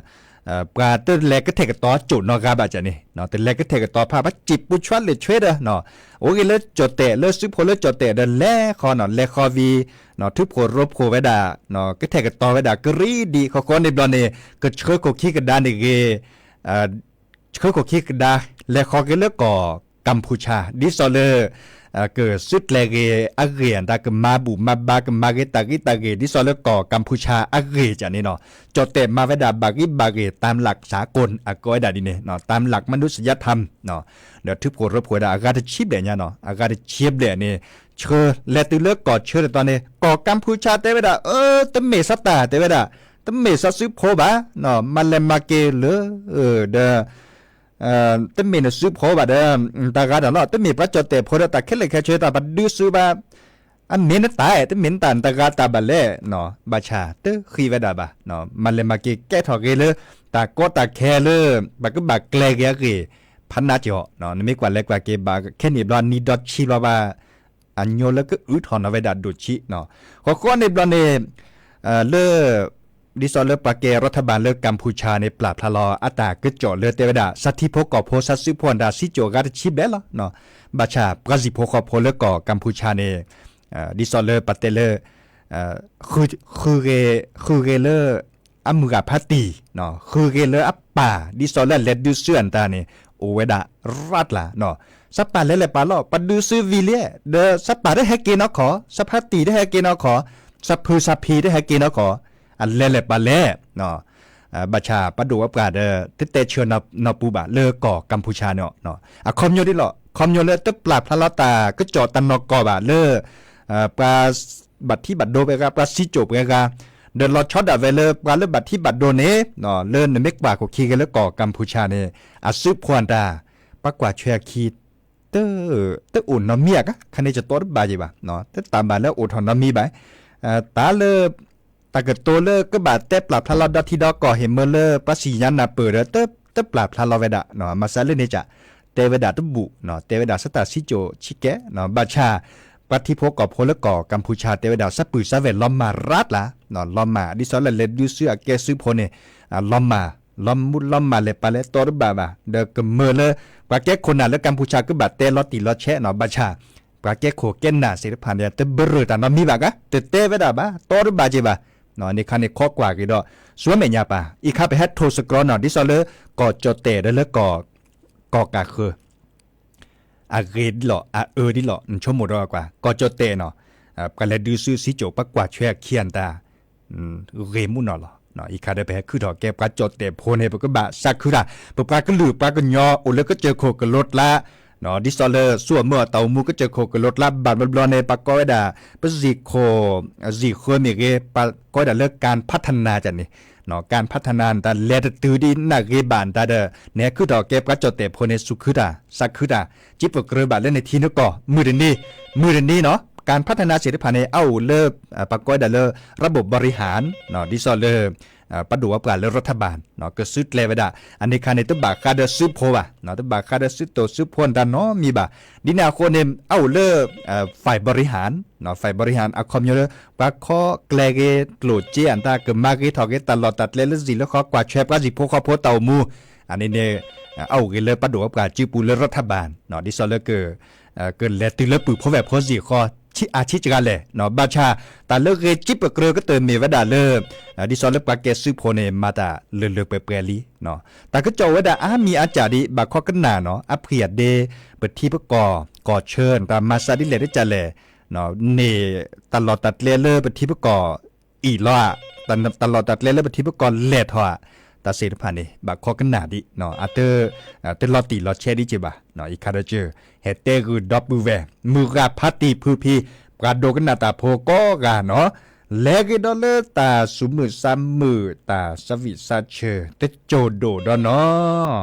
ပှၤတလဲၤကထဲၣ်ကတီၤကိၣ်နီတဂၤဘၣ်ကၠးန့ၣ် တလဲၤကထဲၣ်ကတီၤဖး ပှၤစံၣ်ပူၤဆွါလၢာ်ဆွဲဒီး အိၣ်ဂ့ၤလၢကၠီၣ်တဲၣ် လၢစုဖိလၢကၠီၣ်တဲၣ်ဒီး လဲၤဃီနီၤ လဲၤဃီဝံၤ ထုးဖှိၣ်ရိဖှိၣ်ဝဲဒၣ် ကထဲၣ်ကတီၤဝဲဒၣ် ကရံဒံး ဃီဃီန့ၣ်ဘျီန့ၣ် ကဆှၢခိၣ်ခံကဒါန့ၣ်ဂ့ၤ ဆှၢခိၣ်ခံကဒါ လဲၤဃီက့ၤလၢကီၢ်ကမ်ဖူချၣ် ဒ်သိးလၢ ကစုကျဲၤဂ့ၤအဂ့ၢ်အတၢ် ကမၤဘူၣ်မၤဘါ ကမၤဂ့ၤတၢ်ဂ့ၤတၢ်ဂ့ၤ ဒ်သိးလၢကီၢ်ကမ်ဖူချၣ်အဂ့ၢ်ကၠးန့ၣ်နီၤ ကၠီၣ်တဲၣ်မၤဝဲဒၣ်ဘၣ်ဂ့ၤဘၣ်ဂ့ၤ တၢမ်လၢ်စၤကိၣ် အကိးဝဲဒၣ်ဒ်န့ၣ် တၢမ်လၢ်မနုၤစယါထၢမ် ဒီးထုးဖှိၣ်ရိဖှိၣ်ဝဲဒၣ် အဂၤတဆံဘျဲၣ်ညါနီၤ အဂၤတဆံဘျဲၣ်န့ၣ် ဆှၢ လဲၤတုၤလၢကီၢ်ဆၢတတီၤန့ၣ် ကီၢ်ကမ်ဖူချၣ်တဲဝဲဒၣ် အၢ တမ့ၢ်စးတၢ်တဲဝဲဒၣ် တမ့ၢ်စးစုဖိဘၣ် မၤလဲၤမၤက့ၤလၢ ဒီး တမ့ၢ်နစုဖိဘၣ်ဒီး တၢ်ဂၤတၢ်လီၤ တမ့ၢ်ပှၤကၠီၣ်တဲၣ်ဖိဒီး တၢ်ခဲလၢာ်ခဲဆ့တၢ်ပဒုးစုဘၣ် အမ့ၢ်နတၢ် တမ့ၢ်နတၢ် နတၢ်ဂၤတၢ်ဘၣ်လဲၣ် ဘၣ်ဆၣ်တဃံးဝဲဒၣ်ဘၣ် မၤလဲၤမၤက့ၤကဲထီၣ်က့ၤလၢ တၢ်ကီတၢ်ခဲလၢ ပကဘၣ်ကျဲၤက့ၤအဂ့ၢ် ဖးနါကီး နမ့ၢ်ကွၢ်လဲၤကွၢ်က့ၤဘၣ်ခဲန့ၣ်ဘျီ နံၣ်ဒီဆံဘျီဘၣ် အညိလၢကအုးထီၣ်နီၤဝဲဒၣ်ဒိၣ်ဆံး ဃီဃီန့ၣ်ဘျီန့ၣ် လၢ ဒ်သိးလၢပှၤကဲရးထဘၢၣ်လၢကမ်ဖူချၣ်န့ၣ် ပျၢ်ဖျါလီၤအတၢ်ကစီၣ်လၢတဲဝဲဒၣ် စးထံဖိကီၢ်ဖိ စးစုဖိအတၢ်စံၣ်ကိၣ်အဂၤတဆံဘျဲၣ်လီၤ ဘၣ်ဆၣ်ပှၤစံၣ်ဖိဃီဖိလၢကီၢ်ကမ်ဖူချၣ်န့ၣ် ဒ်သိးလၢပတဲလၢ ဃုဂ့ၤ ဃုဂ့ၤလၢ အမုၢ်ဂၢ်ဖးတံၢ် ဃုဂ့ၤလၢအပၢ် ဒ်သိးလၢအလဲၤဒုးစုအတၢ်န့ၣ် အိၣ်ဝဲဒၣ်ရးတလၢ် စးပၢ်လဲၤလဲၤပာ်လီၤ ပှၤဒုးစုဝံၤလံ ဒီးစးပၢ်တဟဲက့ၤနီၢ်ခီ စးဖးတံၢ်တဟဲက့ၤနီၢ်ခီ စးဖုစးဖံတဟဲက့ၤနီၢ်ခီ အလဲၤလဲၤပာ်လဲၣ် ဘၣ်ဆၣ်ပှၤဒိၣ်ဝဲပှၤဒီး တတဲဆၢနီၢ်ပူၤဘၣ်လၢကီၢ်ကမ်ဖူချၣ်န့ၣ် အခီပညီဒ်လီၤ အခီပညီလၢတပျၢ်ဖျါလီၤတၢ်ကစီၣ်တၢ်နီၢ်ကီၢ်ဘၣ်လၢ ပှၤ ဘၣ်ထံဘၣ်ဒိပှဲၤဂၤ ပှၤစံၣ်ကိၣ်ပှဲၤဂၤ ဒီးလီၤဆီဒၣ်ဝဲလၢပှၤလၢဘၣ်ထံဘၣ်ဒိန့ၣ် လၢနမ့ၢ်ကွၢ်ခိၣ်ခံဂ့ၤလၢကီၢ်ကမ်ဖူချၣ်န့ၣ် အစုဖိအတၢ် ပှၤကွၢ်ဆွဲအခံ တ တအိၣ်နီတမံၤအဂၤ ခါန့ၣ်ယတဲတဘၣ်ယံၤဘၣ် တတၢ်ဘၣ်လၢအိၣ်ထီၣ်နီတမံၤဘၣ် တၢ်လၢ တၢ်ကတိၤလၢကဘၣ်တဲပျၢ်ဖျါလီၤဒီထံဒီကီၢ်ဟ့ၣ်မၢလၢပှၤစံၣ်ညါနၢ်ပၢၢ်ဒီး တပျၢ်ဖျါလီၤဝဲဒၣ် မၤစးလၢန့ၣ်ကၠး တဲဝဲဒၣ်တဘူၣ် တဲဝဲဒၣ်စးတၢ်စံၣ်ကိၣ်ဆံးကဲ ဘၣ်ဆၣ် ပှၤထံဖိကီၢ်ဖိလၢကီၢ်ကမ်ဖူချၣ်တဲဝဲဒၣ် စးပုၢ်စးဝဲၢ်လီၤမၢ်ရးတလၢ် လီၤမၢ် ဒ်သိးလၢလဲၤဒုးစုအကဲစုဖိန့ၣ် လီၤမၢ် လီၤမူလီၤမၢ်လဲၤပာ်လၢတီတဘၣ်ဘၣ်, ဒီးကမၢလၢ ပှၤကဲခိၣ်နၢ်လၢကၣ်ဖူၣ်ဆၣ်ကဘၣ်တဲလီၤတံၢ်လီၤဆဲးနီၤ, ဘၣ်ဆၣ် ပှၤကဲခိၣ်ကဲနၢ်သ့ၣ်တဖၣ်န့ၣ် တဘရၢၢ်တၢ်နီတမံၤဘၣ်ကါ, တတဲဝဲဒၣ်ဘၣ်, တီတဘၣ်က့ၤဘၣ်, န့ၣ်ခါန့ၣ်ခိးကွၢ်က့ၤဒီး ဆူမဲာ်ညါပၢ်, အံၤခါပဟဲထိၣ်သတြီၤနီၤ, ဒ်သိးလၢ ကီၢ်ကၠီၣ်တဲၣ်ဒီးလၢ ကီၢ်ကးဃၢၤ အဂ့ၤဒ်လီၤ အအၢဒ်လီၤ နဆိကမိၣ်ဒီးကွၢ် ကီၢ်ကၠီၣ်တဲၣ်နီၤ, ပှၤလဲၤဒုးစုစံကၠိၣ် ပှၤကွၢ်ဆွဲအခံအတၢ် ဂ့ၤမူနီၢ်လီၤ. အံၤခါဒီး ပဟဲခုၣ်ထီၣ်ကဲပှၤကၠီၣ်တဲၣ်ဖိန့ၣ် ပကဘၣ်သးခုတၢ်, ပပှၤကလုာ်ပှၤကညီအိၣ်လၢကစၢၢ်ခိၣ်ကလိကျါ, ဒ်သိးလၢ ဆူအမၢအတၢ်အိၣ်မူကစၢၢ်ခိၣ်ကလိကျါ ဘၣ်ဘျီဘျီန့ၣ် ပှၤကိးဝဲဒၣ် ပစံၣ်ခိၣ် စံၣ်ဃၢမ့ၢ်ဂ့ၤ ပှၤကိးဝဲဒၣ်လၢ ကၣ်ဖးထနၢ် ကန့ၣ် ကၣ်ဖးထနၢ် နတၢ်လဲၤတတုၤဒ်နၢ်ဂ့ၤဘၣ်နတၢ်ဒီး နဟဲခုၣ်ထီၣ်ကဲပှၤကၠီၣ်တဲၣ်ဖိန့ၣ် စူၢ်ခုတၢ် သးခုတၢ်, စံးပကြၢးဘၣ်လၢနထံနကီၢ် မုၢ်တနံၤ, မုၢ်တနံၤနီၤ, ကၣ်ဖးထနၢ်သ့ၣ်တဖၣ်န့ၣ် အအိၣ်လၢ ပှၤကိးဝဲဒၣ်လၢ ရဘိၣ်ဘီရံဟၣ် ဒ်သိးလၢ ပှၤဒိၣ်ဝဲပှၤလၢ ရးထးဘၢၣ် ကစုကျဲဝဲဒၣ်, အန့ၣ်ခါန့ၣ် တဘၣ်ဃးဒီးစုဖိဘၣ်, တဘၣ်ဃးဒီးစုတိၢ်စုဖိနတၢ်နီတမံၤဘၣ်, ဒ်န့ၣ်အဃိန့ၣ် အအိၣ်လၢ ฝ่ายบริหาร, ฝ่ายบริหารအခီပညီလၢ ပှၤခီကျဲဂ့ၤ ကျိၣ်စ့အတၢ်ကမၤဂ့ၤထီၣ်က့ၤ တၢ်လီၢ်တၢ်ကျဲလၢစံၣ်လၢဃီ ကွၢ်ဆွဲပှၤဟံၣ်ဖိဃီဖိတၢ်အိၣ်မူ, အန့ၣ်န့ၣ် အအိၣ်ဂ့ၤလၢပှၤဒိၣ်ဝဲပှၤစုပူၤလၢ ရးထးဘၢၣ် ဒ်သိးလၢ ကလဲၤတုၤလၢပုၢ်ဖိဝဲၢ်ဖိစ့ၢ်ကီး အဆံးစှၤလဲၣ်, ဘၣ်ဆၣ် တၢ်လၢဂ့ၤစံးပကြၢးကတၢၢ်မ့ၢ်ဝဲဒၣ်လၢ ဒ်သိးလၢပှၤကဲစုဖိန့ၣ် မၤတၢ်လၢာ်လၢာ်ပှဲၤပှဲၤလံ, တၢ်ကစီၣ်ဝဲဒၣ်အါမံၤအါကၢ်ဒ် ဘၣ်ခီကနၣ်နီၤ အဖှံၣ်အဒ့ ပထံပကီၢ် ကီၢ်ဆၢ တၢ်မၤစၢ်ဒ်လဲၣ်ဒ်လဲၣ် န့ၣ် တၢ်လီၢ်တၢ်ကျဲလၢပထံပကီၢ်အံၣ်လီၤဧါ, တၢ်လီၢ်တၢ်ကျဲလၢပထံပကီၢ်လဲၢ်ထီၣ်ဧါ, တၢ်သ့ၣ်တဖၣ်န့ၣ် ဘၣ်ခီကနၣ်ဒ် အတ တလီၤတံၢ်လီၤဆဲးဒ်က့ၤဘၣ်, အံၤခါဒီးကၢ ဟဲတဲဂုာ်ဒီပုၢ်ဝဲၢ် မုၢ်ဂၤဖးတံၢ်ဖုဖံ ပှၤဒိကနၣ်တၢ်ဖိကိးဂၤနီၤ, လဲၤက့ၤဒီးလၢတၢ်သူၣ်မုာ်သးမုာ် တၢ်သးဝံၣ်သးဆၢ တစိၢ်ဒိၣ်ဒီးနီၤ.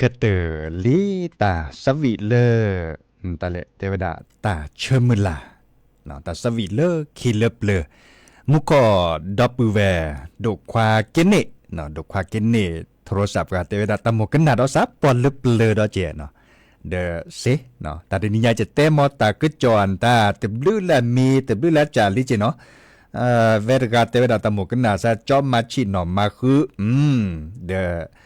ကတၢၢ်လံတၢ်ဆၢဝံၤလၢ တၢ်လဲၤတဲဝဲဒၣ်တၢ်ဆၢမုၢ်လၢ်, တၢ်ဆၢဝံၤလၢခံလၢပျၢၤ, မူခိၣ်ဒီပုၢ်ဝဲၢ် ဒိၣ်ခွါက့န့ၣ်, ဒိၣ်ခွါက့န့ၣ် ထရိစၢ်ပှၤတဲဝဲဒၣ်တၢ်မိၣ်ကနၣ်ဒီးစးပီၢ်လၢပျၢၤဒီးကဲးနီၤ, ဒီးစ့, တၢ်တနံၤညါယတဲမီၤတၢ်ကစီၣ်အတၢ်တဘျုးလၢအမံၤ တဘျုးလၢအစၢ်လံက့နီၤ, ဝဲတဂၤတဲဝဲဒၣ်တၢ်မိၣ်ကနၣ်စးကၠီမၤဆံးနီၢ်မၤဃု, ဒီး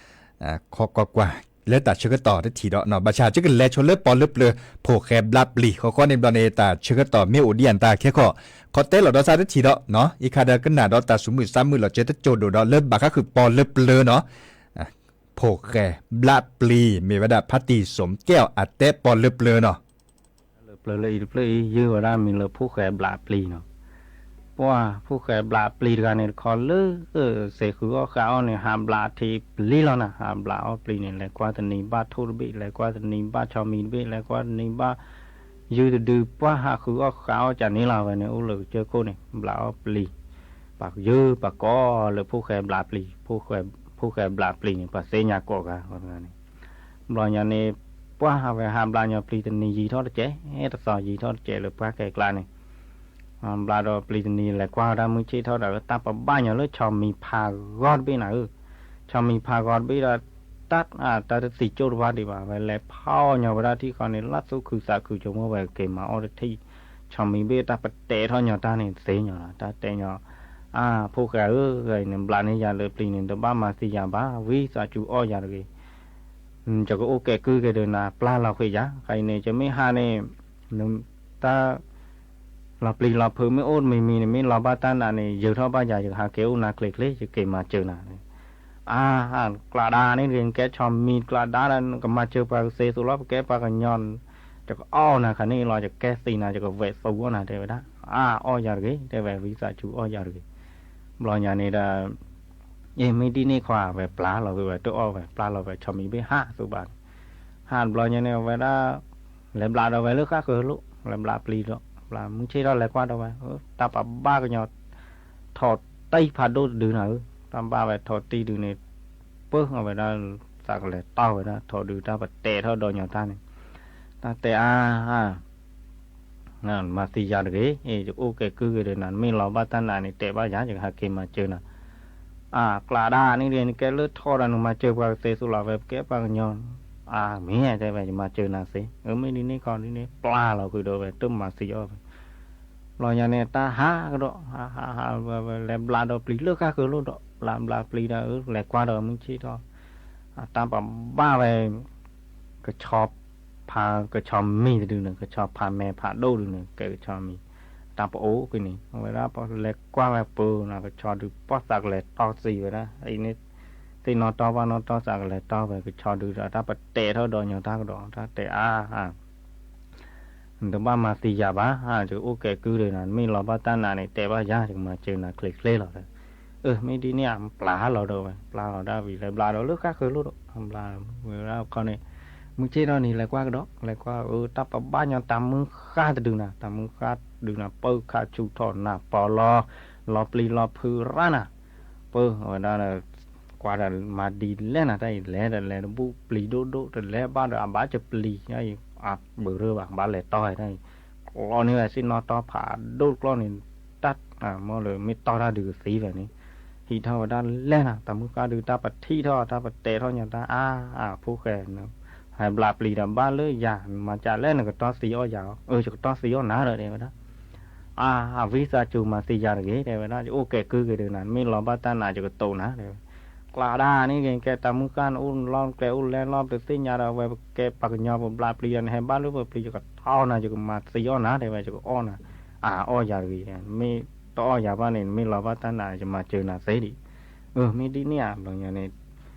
ခီကွၢ်ကွၢ် လၢတၢ်ဆၢကတီၢ်တထံၣ်ဒီး ဘၣ်ဆၣ်ကကလဲၤဆိလၢပီၢ်လၢပျၢၤ ဖိၣ်ဃဲဘျးပျံၤ ဃီဃီန့ၣ်ဘျီန့ၣ် တၢ်ဆၢကတီၢ်မ့ၢ်အိၣ်ဒံးအတၢ်ခဲခီ, ခီတဲလီၤဒီးစးတထံၣ်ဒီး အံၤခါဒီးကနၣ်ဒီးတၢ်သူၣ်မုာ်သးမုာ်လီၤစၢၤတစိၢ်ဒိၣ်ဒီး လၢဘၣ်ဃးဃုာ်ပီၢ်လၢပျၢၤနီၤ, ဖိၣ်ဃဲဘျးပျံၤ မ့ၢ်ဝဲဒၣ်ဖါတံၢ်စိၣ်ကဲအီၤအတဲပီၢ်လၢပျၢၤနီၤ လၢပျၢၤလၢအံၤတဖျၢၣ်အံၤ ယုၢ်ဝဲဒၣ်မံၤလၢဖိၣ်ဃဲဘျးပျံၤနီၤ, ပှၢ်ဖိၣ်ဃဲဘျးပျံၤတဂၤန့ၣ်တခီလၢ စဲးဃုအီၣ်ဃးအီၣ်န့ၣ် ဟးဘျးထံပျံၤလီၤနၤ, ဟးဘျးအီၣ်ပျံၤန့ၣ် လဲၤကွၢ်တနံၤဘၣ်ထိၣ်တဘ့ၣ် လဲၤကွၢ်တနံၤဘၣ်ဆီမံၤတဘ့ၣ် လဲၤကွၢ်တနံၤဘၣ် ယုၢ်တဒု ပှၢ်ဟးဃုအီၣ်ဃးအီၣ်ကန့ၣ်လီၤ ဝဲန့ၣ်အိၣ်လၢကစၢၢ်ခိၣ်န့ၣ် ဘျးအီၣ်ပျံၤ ပှၤယုၢ်ပှၤကိးလၢဖိၣ်ဃဲဘျးပျံၤ, ဖိၣ်ဃဲဘျးပျံၤန့ၣ် ပှၤသ့ၣ်ညါကိးဂၤန့ၣ်, ဘျီညါန့ၣ် ပှၢ်ဟးဝဲဟးဘျးညီပျံၤတနံၤယံာ်ထီၣ်တကဲး, တသီယံာ်ထီၣ်တကဲးလၢပှၢ်ခဲကျါန့ၣ် ဘျးဒီးပျံၤတနံၤ လဲၤကွၢ်ဝဲဒၣ်မုၢ်ဆ့ၣ်ထီၣ်ဒီး တၢ်ပဘၣ်ညီလၢဆီမံၤဖးဂီၤတဘ့ၣ်နၤဧၢ, ဆီမံၤဖးဂီၤတဘ့ၣ်ဒီး တၢ် တၢ်တသံကၠိၣ်တဘၣ်ဒံးဘၣ် ဝဲလဲၤဖီၣ်ညီဝဲဒၣ်ထံၣ်ဃီန့ၣ် လၢသူၣ်ခုသးခုကမိၣ်ဝဲက့ၤမၤအီၣ်တထံၣ်, ဆီမံၤဘ့ၣ်တၢ်ပတဲာ်ထီၣ်ညီတၢ်န့ၣ်သ့ညီလီၤ တၢ်တဲာ်ညီ, အါ ဖိၣ်ဃဲဧၢ ဂၤအံၤန့ၣ် ဘျးန့ၢ်ယၤလၢပျံၤန့ၣ် တဘၣ်မၤသံယၤဘၣ် ဝံသးစူၤအီၣ်ယၤတဂ့ၤ ယကအအိၣ်ကဲကုၢ်က့ၤဒီးနၤ ပျၢ်လီၤဃ့ယၤ ခဲအံၤန့ၣ် ယမ့ၢ်ဟးန့ၣ် တၢ် လီၤပျံၤလီၤဖုးမ့ၢ်အိၣ်တမံၤမံၤန့ၣ် မ့ၢ်လီၤဘၣ်တၢ်နးန့ၣ် ယၢၤထီၣ်ဘၣ်ယၤ ယကဟးက့ၤအိၣ်နၤချ့ချ့ ယက့ၤမၤစၢၤနၤ, အါ ကျးဒါန့ၣ်တဂ့ၤ နကဲဆီမံၤကျးဒါဒီး နကမၤစၢၤပှၤကသ့သိးလီၤ ပကဲပှၤကညီ ယကအီၣ်နၤခါန့ၣ်လီၤ ယကဲသံနၤ ယကဝဲးသူအီၣ်နၤ တဲဝဲဒၣ်, အါ အီၣ်ယၤတဂ့ၤ တဲဝဲ ဝံသးစူၤအီၣ်ယၤတဂ့ၤ, ဘျီညါန့ၣ်ဒီး အ့ မ့ၢ်ဒ်န့ၣ်ခွါ ဝဲပျၢ်လီၤဝဲ ဝဲတအီၣ်ဝဲ ပျၢ်လီၤဝဲ ဆီမံၤဘ့ၣ်ဟးသူဘၣ်န့ၣ်, ဟးတဘျီညါန့ၣ် အဝဲဒၣ် လဲၤဘျးဒီးဝဲလၢဃၣ်ဃၢၤလိၤ လဲၤဘျးပျံၤဒီး ဘျးမုၢ်ဆ့ၣ်ထီၣ်လဲၤကွၢ်ဒီးဝဲ တၢ်ပဘၣ်ကညီ ထိးတံၢ်ဖးဒိၣ်တဒုနၤဧၢ, တၢ်ဘၣ်ဝဲထိးတံၢ်ဒုန့ၣ် ပၢၢ်အဝဲဒၣ် သးကလဲၤတီၢ်ဝဲဒၣ် ထိးဒုတၢ်ပတဲာ်ထီၣ်ဒီးညီတၢ်န့ၣ်, တၢ်တဲအါ မၤသံယၤတဂ့ၤ, ယအိၣ်ကဲကုၢ်က့ၤဒီးနၤ မ့ၢ်လီၤဘၣ်တၢ်နးန့ၣ် တဲဘၣ်ယၤ ယကဟးက့ၤမၤစၢၤနၤ, အါ ကျးဒါန့ၣ်ဒ် နကဲလၢထိးဒီးနမၤစၢၤပှၤကသ့သိးလီၤ ဝဲပကဲပှၤကညီ, အါ မ့ၢ်တဲဝဲ ယမၤစၢၤနၤသ့, အၢ မ့ၢ်ဒ်န့ၣ်ခီဒ်န့ၣ် ပျၢ်လီၤဃုာ်ဒီးဝဲ တမၤသံအီၣ်ဝဲ, ဘျီညါန့ၣ် တၢ်ဟးကဒီး ဟးဟးဟးဝဲ လဲၤဘျးဒီးပျံၤလၢဃၣ်ဃၢၤလိၤဒီး ဘျးဘျးပျံၤဒီး လဲၤကွၢ်ဒီးမုၢ်ဆ့ၣ်ထီၣ် တၢ်ပဘၣ်ဝဲ ကဆီဖး ကဆီမံၤတဒုန့ၣ် ကဆီဖးမဲာ်ဖးဒိၣ်ဒုန့ၣ် ကဲကဆီမံၤ, တၢ်ပအိၣ်က့ၤန့ၣ် အဝဲဒၣ်လဲၤကွၢ်ဝဲပၢၤနီၤ ကဆီဒုပှၢ်သးကလဲၤတီၢ်သံဝဲဒၣ် အံၤန့ၣ် သ့ၣ်နီၣ်တီၢ်ဘၣ်နီၣ်တီၢ်သးကလဲၤတီၢ်ဝဲ ကဆီဒုဒီးတၢ်ပတဲာ်ထီၣ်ဒီးညီတၢ်ကဒီး တၢ်တဲအါ နတဘၣ်မၤသံယၤဘၣ်, ယအိၣ်ကဲကုၢ်ဒီးနၤ မ့ၢ်လီၤဘၣ်တၢ်နးန့ၣ် တဲဘၣ်ယၤ ယကမၤစၢၤနၤချ့ချ့လီၤ. အၢ မ့ၢ်ဒ်န့ၣ် ပျၢ်လီၤဒီးဝဲ ပျၢ်လီၤဒၣ်ဝံၤ လဲၤဘျးဒီးလၢဃၣ်ဃၢၤလိၤဒီး ဘျးဝဲဒၣ်ခီန့ၣ် မုၢ်ဆ့ၣ်ထီၣ်န့ၣ် လဲၤကွၢ်ကဒီး လဲၤကွၢ် အၢ တၢ်ပဘၣ်ညီတၢ်မုၢ်ဃၢ်တဒုနၤ တၢ်မုၢ်ဃၢ်တဒုနၤ ပၢၢ်ခးဆူၣ်ထီၣ်နၢ်ပီၤလီၤ လီၤပျံၤလီၤဖုးရၣ်နၤ ပၢၢ်အဝဲဒၣ် ကွၢ်ဒီးမၤဒ်လဲၣ်နၤ တၢ်အံၤလဲၤဒီးလဲၤတဘူၣ်ပျံၤဒိၣ်ဒိၣ် တလဲၤဘၣ်ဒီးအဘၣ်ကပျံၤ ဘၣ်လၢတီၢ် တၢ်အံၤ ကျီန့ၢ်ဝဲသ့ၣ်နီၣ်တီၢ်ဖးဒိၣ်ကျီန့ၣ် တၢ်မ့ၢ်လၢမ့ၢ်တီၢ်တၢ်ဒုးကသံဝဲန့ၣ် ဟံးထီၣ်ဝဲဒၣ်လဲၣ်နၤ တၢ်မုၢ်ဃၢ်ဒုးတၢ်ပထံၣ်ထီၣ် တၢ်ပတဲာ်ထီၣ်ညီတၢ် အါ အဖိၣ်ဃဲ ဟဲဘျးပျံၤဒီးဘၣ်လၢယၤ မၤကလဲၣ် နကတီၢ်သံအီၣ်ယၤ အၢ ယကတီၢ်သံအီၣ်နၤဒီး တဲဝဲဒၣ် အါ အဝံသးစူၤမၤသံယၤတဂ့ၤ တဲဝဲဒၣ် ယအိၣ်ကဲကုၢ်က့ၤဒီးနၤ မ့ၢ်လီၤဘၣ်တၢ်နး ယကတိၤနၤ တဲဝဲ ကျါဒၣ်န့ၣ်က့ၤ ကဲတၢ်မုၢ်ဃၢ်နအိၣ်လီၢ်ကျဲအိၣ်လဲလီၢ် ပတသ့ၣ်ညါဒီး အဝဲပကဲပှၤကညီပဘျးပျံၤဒီး နဟဲဘၣ်လၢပပျံၤ ယကတီၢ်နၤ ယကမၤသံအီၣ်နၤ တဲဝဲ ယကအီၣ်နၤ အါ အီၣ်ယၤတဂ့ၤ မ့ၢ်တအီၣ်ယၤဘၣ်န့ၣ် မ့ၢ်လီၤဘၣ်တၢ်နး ယမၤစၢၤနၤသ့ဒံး အၢ မ့ၢ်ဒ်န့ၣ်ဧါ ဘျီညါန့ၣ်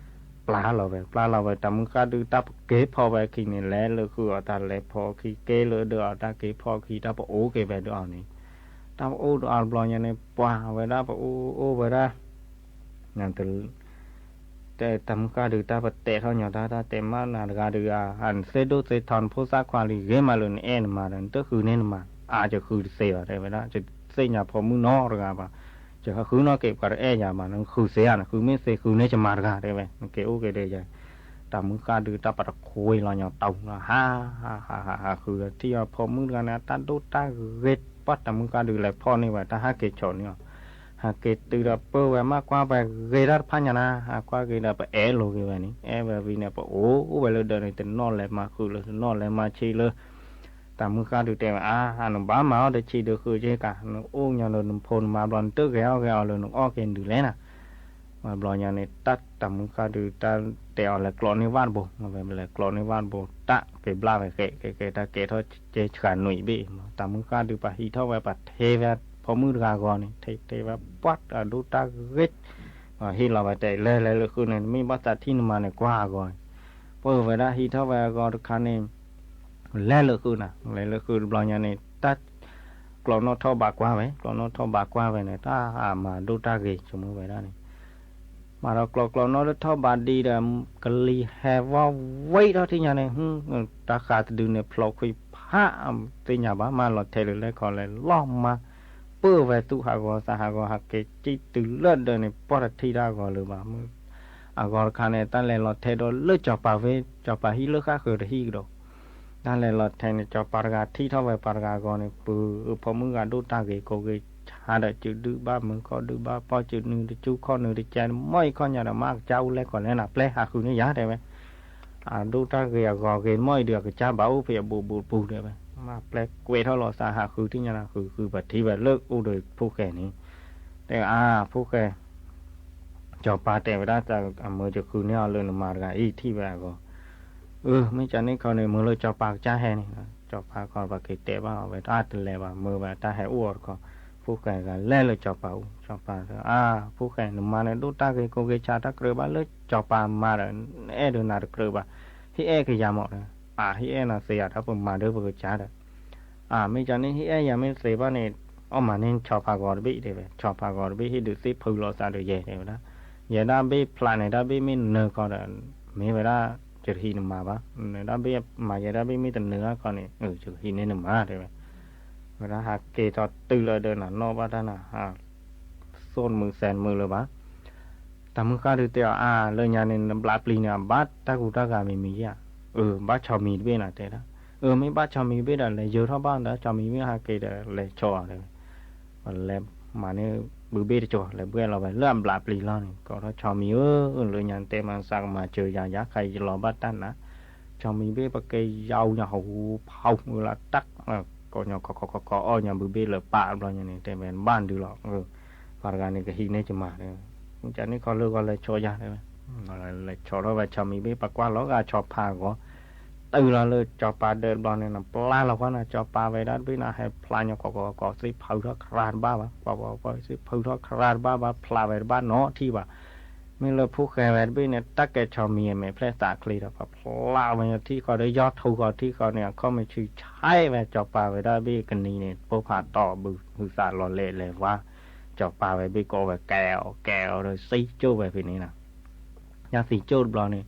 ပျၢ်လီၤဝဲ ပျၢ်လီၤဝဲ တၢ်မုၢ်ဃၢ်ဒုးတၢ်ပက့ၤဖီၣ်ဝဲအခံန့ၣ် လဲၤလၢဃုာ်အီၤတၢ်လဲၤဖီၣ်အခံ က့ၤလၢဒၢးအီၤတၢ်က့ၤဖီၣ်အခံ တၢ်ပအိၣ်က့ၤဝဲဒၢးအီၤန့ၣ် တၢ်ပအိၣ်ဒၢးအီၤတဘျီညါန့ၣ် ပှၤဝဲဒၣ်ပအိၣ်အိၣ်ဝဲဒၣ် တဲတၢ်မုၢ်ဃၢ်ဒုးတၢ်ပတဲာ်ထီၣ်ညီတၢ် တၢ်တဲမးနၤတဂၤဒုး နသ့ဒိၣ်သ့ထီ နဖိသၣ်ခွါလံ ဂ့ၤမးလၢနအဲၣ်နမါဒီး နတဃုန့ၢ်နမါ အါ ယဃုတသ့ဘၣ် တဲဝဲဒၣ် ယသ့ၣ်ညါဖိမုၣ်နီတဂၤဘၣ် ယဟးဃုနီၣ်က့ၤပှၤတအဲၣ်ယၤဘၣ် နဃုသ့ဧါ နဃုမ့ၢ်သ့ဃုန့ၢ်ယမါတဂၤ တဲဝဲ နက့ၤအိၣ်က့ၤဒီးယၤ တၢ်မုၢ်ဃၢ်ဒုးတၢ်ပတခွ့လီၤညီတဝ်လီၤ ဟး ဟး ဟး ဟးဃုာ်ဒီးထံၣ်အီၤဖိမုၣ်တဂၤန့ၣ် အတၢ်ဒိၣ်တၢ်ဂ့ၤ ပှၢ်တၢ်မုၢ်ဃၢ်ဒုးလဲၤဖီၣ်န့ၢ်ဝဲတၢ်ဟးက့ၤဆီၣ်န့ၢ်အီၤ, ဟးက့ၤတုၤဒီးပၢၢ်ဝဲမးကွၢ်ပှဲၤဂ့ၤတၢ်တဖၣ်ညါနၤ, ဟးကွၢ်က့ၤဒီးပအဲၣ်လိာ်က့ၤဝဲန့ၣ် အဲၣ်ဝဲဝံၤန့ၣ် ပအိၣ်ဝဲလၢဒၢးန့ၣ် တနီၣ်လဲၤမၤဃုာ်လၢ တနီၣ်လဲၤမၤဆံးလၢ တၢ်မုၢ်ဃၢ်ဒုးတဲဝဲ အါ နဘၣ်မၤအီၣ်ဒီးဆံးဒီးဃုာ်က့ၤကး နအိၣ်ညီဒီးနဖိနမါဘျီ နတဂဲၤအီၣ်ဂဲၤအီၤလၢနအီၣ်က့ၤဒုးလဲၣ်နၤ, ဝဲဘျီညါန့ၣ် တၢ်တၢ်မုၢ်ဃၢ်ဒုးတၢ်တဲအီၤလဲၤကျိးန့ၢ်ဝၣ်တဘိ, ဝဲလဲၤကျိးန့ၢ်ဝၣ်တဘိ တၢ်က့ၤဘျၣ်ဝဲဃဲး ကဲကဲတၢ်ကဲထီၣ်ကဲဆှၤနွံဘ့ၣ်, တၢ်မုၢ်ဃၢ်ဒုးပှၤဟံးထီၣ်ဝဲပှၤထဲဝဲဖိမုၣ်တဂၤအဂီၢ်န့ၣ် ထဲထဲဝဲပှၢ်အဒိၣ်တၢ်ဂ့ၤ, ဟ့ၣ်လီၤဝဲတဲ လဲၤလဲၤလၢဃုာ်န့ၣ် တမ့ၢ်ဘၣ်သးထံၣ်နမါန့ၣ်ကွၢ်အဂီၢ်, ပၢၢ်ဝဲဒၣ်ဟံးထီၣ်ဝဲအဂီၢ်တခါန့ၣ် လဲၤလၢဃုာ်နၤ လဲၤလၢဃုာ်တဘျီညါန့ၣ် တၢ်ကျိးနီၣ်ထီၣ်ဘးကွၢ်ဝဲ ကျိးနီၣ်ထီၣ်ဘးကွၢ်ဝဲန့ၣ် တၢ်မၤဒိၣ်တၢ်ဂ့ၤဆိကမိၣ်ဝဲဒၣ်န့ၣ်, မၤဒီးကျိးကျိးနီၣ်လၢထီၣ်ဘးဒံးဒီး ကလံၤဟဲဝီဝံထီၣ်ထံၣ်ညါန့ၣ် တၢ်ဃးတဒုန့ၣ် ဖျိးခွံဖး သ့ၣ်ညါဘၣ် မၤလီၤထဲလၢလဲၣ်ခီလဲၣ် လီၤမၤ ပၢၢ်ဝဲသူၣ်ဟးဂီၤသးဟးဂီၤ ဟးက့ၤစံၣ်တုၤလၢဒၢးန့ၣ် ပှၢ်တထံၣ်တၢ်အဂီၢ်လၢၤဘၣ်မုၢ်, အဂီၢ်တခါန့ၣ် တၢ်လဲၤလီၤထဲဒီးလၢစီၤပၤဝ့ၢ် စီၤပၤဟံၣ်လၢဃၣ်ဃၢၤတဟံၣ်ကဒီး, တၢ်လဲၤလီၤထဲန့ၣ် စီၤပၤတဂၤထံၣ်ထီၣ်ဝဲပှၤတဂၤအဂီၢ်န့ၣ် ပုၢ်ဖိမုၣ်ဂၤဒိၣ်တၢ်ဂ့ၤကိးဂ့ၤဆါဒီး စုဒုၣ်ဘၣ်မုာ်ခီၣ်ဒုၣ်ဘၣ်ပီၢ် စုနုၤတကၠူခီၣ်နုၤတကဲ မီၢ်အံၤခီၣ်ညါဒီး မ့ၢ်ကစၢ်အိၣ်လဲၣ်ခီလဲၣ်နၤ ပျဲဟးဃုန့ၢ်ယၤတဲဝဲ အဒိၣ်တၢ်ဂ့ၤအဂီၢ်ဂ့ၤ မီၢ်အံၤဒုးအကစၢ်ဘၣ်အိၣ်ဖဲအဘူးဘူးတပူၤတဲဝဲ, မ့ၢ်ပျဲကွဲးထီၣ်လီၤသးဟးဃုထံၣ်ညါနၤ ဃုဃုပှၤထံၣ်ဝဲလၢအိၣ်ဒီးဖိၣ်ဃဲန့ၣ်, တဲအါ ဖိၣ်ဃဲ စီၤပၤတဲဝဲဒၣ် အမၢယဃုန့ၢ်အီၤလၢနမါတဂၤအံၤထံၣ်ဝဲအဂီၢ်, အၢ မ့ၢ်ကန့ၣ်ခီန့ၣ် မ့ၢ်လၢစီၤပၤကစၢ်ဟဲန့ၣ်, စီၤပၤခီပက့ၤတဲဘၣ်အီၤဝဲ တၢ်တလဲၤဘၣ် မၢဝဲတၢ်ဟဲအိၣ်အီၤတခီ, ဖိၣ်ဃဲတဂၤလဲၤလၢစီၤပၤအူ စီၤပၤတဲ အါ ဖိၣ်ဃဲ နမါန့ၣ်ဒိၣ်တၢ်ဂ့ၤကိးဂ့ၤဆါတၢ်ကြၢးဘၣ်လၢစီၤပၤမါဒီး အဲၣ်ဒိးနၤတကြၢးဘၣ်, ဟ့ၣ်အဲၣ်ကယၤမးဒီး, အါ ဟ့ၣ်အဲၣ်နၤသ့ဧါ တၢ်ပမၤဒၢပကစၢ်ဒီး အါ မ့ၢ်ကန့ၣ် ဟ့ၣ်အဲၣ်ယၤမ့ၢ်တသ့ဘၣ်န့ၣ် အီၣ်မၤန့ၢ်ဆီဖါဂီၤတဘ့ၣ်တဲဝဲ, ဆီဖါဂီၤတဘ့ၣ်ဟ့ၣ်ဒုးသ့ဖုလီၤသးဒီးယဲတဲဝဲဒၣ်, ယဲဒၣ်ဘ့ၣ်ဖျးန့ၣ် ဒၣ်ဘ့ၣ်မ့ၢ်နၢၤခီဒီး မ့ၢ်ဝဲဒၣ် ယတဟံးနမါဘၣ်, နဒၣ်ဘ့ၣ်မၤယဲဒၣ်ဘ့ၣ်မ့ၢ်တနၢၤအခီန့ၣ် ယကဟံးန့ၢ်နမါတဲဝဲ, ဝဲဒၣ်ဟးက့ၤထီၣ်တုၤလၢဒီးနၤနီၣ်ဘၣ်တၢ်နၤ သိၣ်တမုာ်သဲတမုာ်လၢၤဘၣ်, တၢ်မုၢ်ဃၢ်ဒုးတဲအီၤ အါ လၢညါန့ၣ် နဘျးပျံၤန့ၣ် အဘၣ်တၢ်ကူတၢ်ဂၤမံၤမံၤဧါ, အၢ ဘၣ်ဆီမံၤတဘ့ၣ်နၤတဲဒၣ်, အၢ မ့ၢ်ဘၣ်ဆီမံၤတဘ့ၣ်ဒီး လဲၤယၢၤထီၣ်ဘၣ်ဒီး ဆီမံၤမ့ၢ်ဟးက့ၤဒီး လဲၤဆီအီၤတဲဝဲ, လဲၤမၤန့ၢ်ဘုဘ့ၣ်တစိၤ လဲၤဘှဲၣ်လီၤဝဲလၢအဘျးပျံၤလီၤန့ၣ် ကိးထီၣ်ဆီမံၤဧၢ, လၢညါတဲမၤသးကမၤစၢၤယၤ ယၤခါယလီၤဘၣ်တၢ်နၤ, ဆီမံၤဘ့ၣ်ပက့ၤယၤအူညါဟူဖးမုၢ်လၢတၢ် ကိးညီခီခီခီခီအီၣ်ညီဘုဘ့ၣ်လၢပာ်ဘျီညါန့ၣ် တဲဝဲဘၣ်ဒုလီၤ, ပှၤတဂၤန့ၣ်ကဟံးန့ၢ်ကမၤတဲဝဲ, မ့ၢ်ကန့ၣ်ခီလၢဂီၤလဲၤဆီယၤတဲဝဲ, လဲၤဆီထီၣ်ဝဲဆီမံၤဘ့ၣ် ပကွၢ်လီၤဂာ်ဆီဖါဂီၤ, တုၤလီၤလၢစီၤပၤဒၢးတဘျီန့ၣ် နပျၢ်လီၤကွၢ်နၤ စီၤပၤဝဲဒၣ်တဘ့ၣ်နၤ ဟဲဖျါညီကိးကိးကိး သ့ၣ်ဖုထီၣ်ခရါတဘၣ်ဘၣ်, ပှၤပှၤပှၤသ့ၣ်ဖုထီၣ်ခရါတဘၣ်ဘၣ် ဖျါဝဲတဘၣ်နီတထံၣ်ဘၣ် မ့ၢ်လၢဖိၣ်ဃဲဝဲတဘ့ၣ်န့ၣ် တၢ်ကဲဆီမံၤအမဲာ်ဖျဲၣ်သးချ့ဒီး ပှၤဖျါဝဲထံၣ်ဃီဒီး ယီၢ်ထူဃီထံၣ်ဃီန့ၣ် အခီၣ်မ့ၢ်ဆူၣ်ဆဲးဝဲစီၤပၤဝဲဒၣ်ဘ့ၣ်ကနံၤန့ၣ် ပိၢ်ဖးတီၢ်ဘုဟုသးလီၤလဲၤလဲၤဝါ, စီၤပၤဝဲဘ့ၣ်ကိးဝဲကဲအီၤကဲအီၤဒီးသံကၠိၣ်ဝဲဖဲန့ၣ်လီၤ. ညါသံကၠိၣ်တဘျီန့ၣ်,